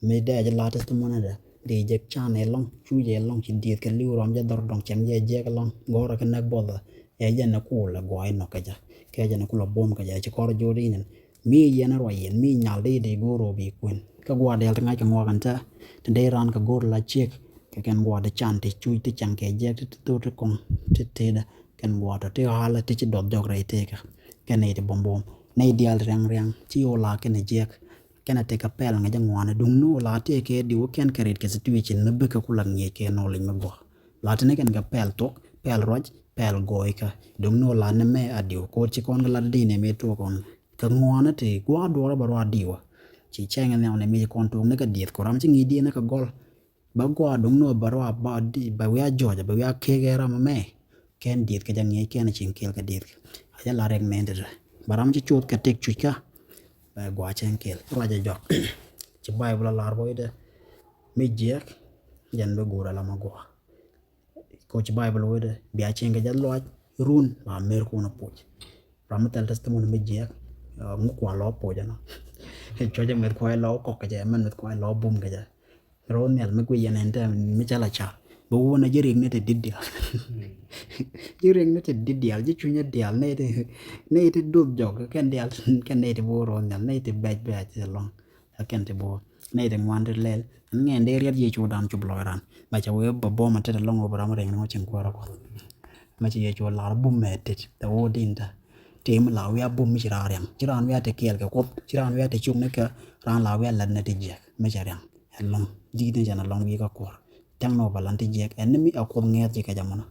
Mi dee jɛ la testimony dɛ di jɛ can ɛ lɔŋ cu jɛ lɔŋ ci dieth kɛ liw rɔm jɛ dhɔr dɔŋ cɛm jɛ jɛ kɛ lɔŋ gɔrɛ kɛ nɛk bɔthɛ. Ɛ jɛ nɛ kuul ɛ guay nɔ kɛ jɛ kɛ jɛ nɛ kuul ɛ bom kɛ jɛ ci kɔr jɔ di nɛn. Mi yɛn ruac yɛn mi nyal di di go̱o̱r ɔ bi kuën kä gua̱a̱r dɛl ti ŋa̱c kɛ ŋuak ɛn tɛ. Ti dee ran kɛ go̱o̱r la ciek kɛ kɛn gua̱a̱r di can ti cuc ti cɛŋ kɛ jɛ ti thot ti kɔŋ ti tëëdɛ kɛn gua̱a̱r tɔ ti ɣa̱lɛ ti ci dɔth jɔk rɛy tëëkä. Kɛn nɛy ti bom bom nɛy diaal riaŋ riaŋ ci ɣöö la kɛn jiɛk. Kɛn a tekɛ pɛl ŋäcä ŋuan a duŋ ni wä la tëë kɛ diw kɛn kɛ rit kɛ situation mi bikɛ ku la ŋi̱eec kɛ knowledge mi guɔ. La tini kɛn kɛ pɛl thok pɛl ruac pɛl gɔɔykä duŋ ni wä la ni mɛ a diw ko̱o̱t ci kɔn kɛ lat di ni mi tuɔk kɔn kɛ ŋuan a ti gua̱a̱ duɔrä bɛ rua̱a̱ diw. Ci cɛŋ ni wä ni mi ci kɔn tuɔk ni kɛ dieth kɔ ram ci ŋi̱i̱c di ni kɛ gɔl. Bä gua̱a̱ duŋ ni wä bä rua̱a̱ bä di bä wiaa jɔɔc bä wiaa kek ɛ ram mɛ. Kɛn dieth kɛ jɛ ŋi̱eec kɛn a ciŋ kɛɛl kɛ dieth kɛ a jɛ la rɛk mɛn tetɛ bä ram ci cuth kɛ tëk cuc kä. Bɛ gua̱a̱ cɛn kɛɛl ruac a jɔak. Ci Baibul a lar bä itɛ mi jiɛk. Jɛn bä guur a lam a gua̱a̱. Koci Baibul wetdɛ bia cieŋ kɛ jɛ luac run ba mer kun a puc. Ram mi thɛl testimony mi jiɛk ŋu kua lɔ puc ɛnɔ. Cuɔcɛ meth kua lɔ kɔk kɛ jɛ mɛn meth kua lɔ bum kɛ jɛ. Rɔ nhial mi guic yɛn ɛn tɛ mi cɛ la ca bi wun a ji̱ riŋ ni ti dit dial. Ji̱ riŋ ni ti dit dial ji̱ cunyä dial ni ti ni ti duth jɔk kɛn dial kɛn ni ti bi wun rɔ nhial ni ti bɛc bɛc ti lɔŋ. Ɛ kɛn ti bi wun ni ti ŋuan ti lɛl ɛn ŋɛn dee riɛt Yecu dan cup lɔc ran mɛ cɛ wee bä bom a tet ɛlɔŋ wee bä ram riŋ ni ŋɔ cin kuäärä kuɔth. Mɛ ci Yecu lar bum mɛ tet tɛ woo din tɛ. Tëë mi la wi̱i̱ a bum mi ci raan riaŋ ci raan wi̱i̱ a te kiɛɛl kɛ kuoth ci raan wi̱i̱ a te cuk ni kɛ raan la wi̱i̱ a lät ni ti jiɛk mi cɛ riaŋ. Ɛlɔŋ di̱i̱t ni cɛn ɛlɔŋ wi̱i̱ kä kuɔr. Tɛŋ ni wä bä lan ti jiɛk ɛn ni mi a kuoth ŋɛɛth ci kɛ jɛ mɔnɔ.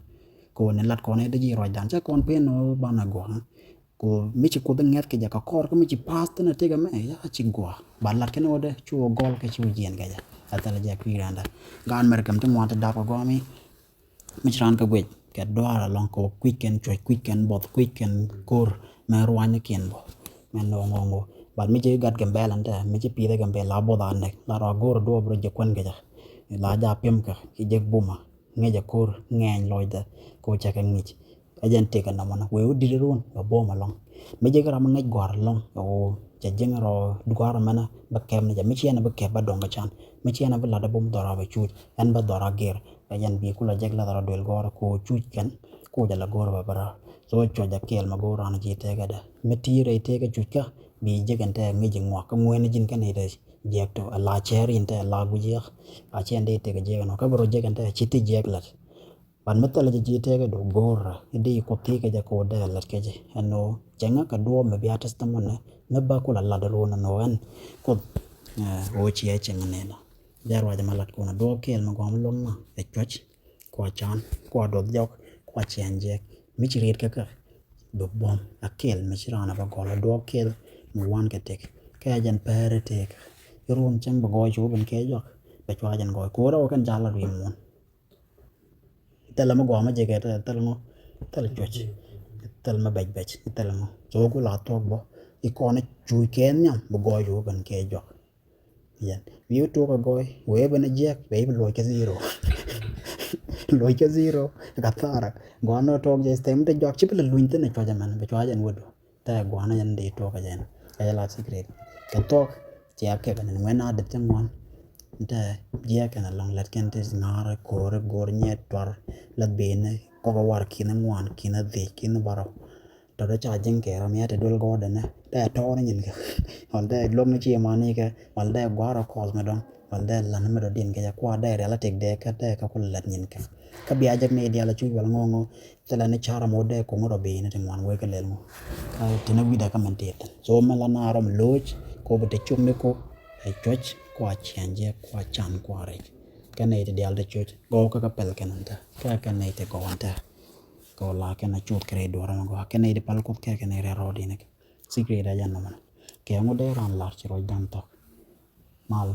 Kɛ wä ni lat kɔn ɛ di ji̱ ruacdan cɛ kɔn pen ni wä banɛ guɔ̱ŋ. Ku mi ci Kuoth ŋɛth kɛ jɛ kɛ kɔr kä mi ci pass thin a tëkä mɛ ya ci gua. Ba lat kɛn wä dee cu wä gɔl kɛ ci wä jiɛn kɛ jɛ. A thɛl jɛ kui̱ rɛndɛ. Gaat mɛr kɛm ti ŋuan ti dap kɛ gɔmi. Mi ci raan kä guic kɛ duaar alɔŋ kɛ wä kuic kɛn cuɔc kuic kɛn buɔth kuic kɛn ko̱r mɛ ruany kiɛn bɔ. Mɛ nɔ ŋɔ ŋɔ. But mi ci gat Gambɛl ɛn tɛ mi ci pith ɛ Gambɛl la buɔth a nɛk la rɔ go̱r duɔp rɔ jɛ kuɛn kɛ jɛ. La ja piɛm kɛ ki jɛ buma. Ŋi̱cɛ ko̱r ŋɛɛny lɔcdɛ kɛ wä cɛ kɛ ŋi̱c. Ɛ jɛn tëkɛ nɔmɔnä wee wä di̱t ruun bɛ buɔ̱m ɛlɔ̱ŋ. Mi ji̱ kɛ ram mi ŋi̱c gua̱r ɛlɔ̱ŋ kɛ wä cɛ ji̱n rɔ gua̱r ɛmɛnä bɛ kɛp ni jɛ mi ciɛn ɛ bi kɛp bɛ dɔ̱ŋ kɛ can mi ciɛn ɛ bi lat ɛ bum dhɔr a bɛ cuuc ɛn bɛ dhɔr a gɛr. Ɛ jɛn bi kulɛ jɛk lath rɔ duel gɔ̱rä kɛ wä cuuc kɛn kɛ wä jɛ la go̱rä bɛ bɛ rɔ. So cuɔc a kɛɛl mɛ go̱rä raan ji̱ tëkädɛ mi ti̱i̱ rɛy tëkä cuc kä bi jek ɛn tɛ ŋi̱c ji̱ ŋuak kä ŋuɛn ji̱n kä nɛy rɛy. Jiɛk to a la cɛɛr in tɛ a la guic yɛ. A cɛ in dee tëk jiɛk ɛnɔ kä bɛ rɔ jiɛk in tɛ ci ti jiɛk lät. But mi thilɛ jɛ ji̱ tëkä do go̱o̱rä in dee Kuoth thi̱i̱ kɛ jɛ kɛ wä dee lät kɛ jɛ ɛnɔ. Cɛ ŋä kɛ duɔɔp mi bia testimony mi ba kulɛ lat ruun ɛnɔ ɛn Kuoth. Ɛ wä ciɛ cɛ ŋä nɛnɔ. Jɛ ruacɛ ma lat kunɛ duɔɔp kɛɛl mi gɔm luɔ̱ŋ ma ɛ cuɔc. Kua can kua duɔth jɔk kua ciɛn jiɛk mi ci riet kä kä. Bi buɔm a kɛl mi ci raan a bä gɔl a duɔɔk kɛl mi wan kɛ tëk kɛ a jɛn pɛɛri tëk. Iruun cäŋ bi gɔɔy cu bin kɛ jɔk bɛ cua jɛn gɔɔy ko̱o̱r a wä kɛn jal a dui̱ muɔ̱n. Thilɛ mi gɔaa mi jɛ kɛ thilɛ ŋɔ thilɛ cuɔc. Thilɛ mi bɛc bɛc thilɛ ŋɔ so ku la thuɔk bɔ. Ikɔn icuuc kɛ nhiam bi gɔɔy cu bin kɛ jɔk. Yɛn wi̱i̱ tuɔk a gɔɔy wee ben a jiɛk bɛ i̱ bi luɔc kɛ zero. Luɔc kɛ zero ka thara. Gɔaa nɔ tuɔk jɛ stem te jɔak ci bi la luny thin a cuac ɛmɛn bi cuac ɛn wädu. Tɛ gɔaa nɔ yɛn dee tuɔk a jɛn kɛ jɛ la secret kɛ thuɔk. Ciɛ kɛ kɛ nin ŋuɛn a dee thin ŋuan. Tɛ jiɛk kɛn a lɔŋ lɛt kɛn ti ŋa̱r ko̱r go̱r nyɛ tuar. La ben kɔk a war kin ŋuan kin a dhiec kin barɔ. Tɔ̱ dee ca ji̱n kɛ ram yɛ te duel gɔɔdɛ nɛ dee tɔɔr nyin kɛ. Wal dee luɔk ni ci mani kɛ wal dee gua̱a̱r ɔ kɔɔth mi dɔ̱ŋ wal dee lan mi dɔ̱diɛn kɛ jɛ kua dee rial a tek dee kä dee kä kul lat nyin kɛ. Kä bia jek ni dial a cuc wal ŋo̱o̱ŋo̱ thilɛ ni ca̱r ram wä dee koŋ rɔ bi̱i̱ni ti ŋuan wee kä lɛl ŋo̱. Kä ti ni wi̱dɛ kä mɛn ti thin so mɛ la na rɔm lo̱c ko bi te cuk ni ko ɛ cuɔc kua ciaŋ jɛ kua can kua rɛc. Kä nɛy ti dial te cuc gɔw kä kä pɛl kɛn ɛn tɛ kä kɛ nɛy ti gɔw ɛn tɛ. Kɛ wä la kɛn a cuth kɛ rɛy duɔ̱ɔ̱r ɛmɛ gɔaa kɛn a i̱ di pal Kuoth kɛ kɛn a i̱ rɛl rɔɔd inɛ kɛ. Secret a jɛn nɔmɔ nɛ kɛ ŋu dee ran lar ci ruac dan thɔk. Mal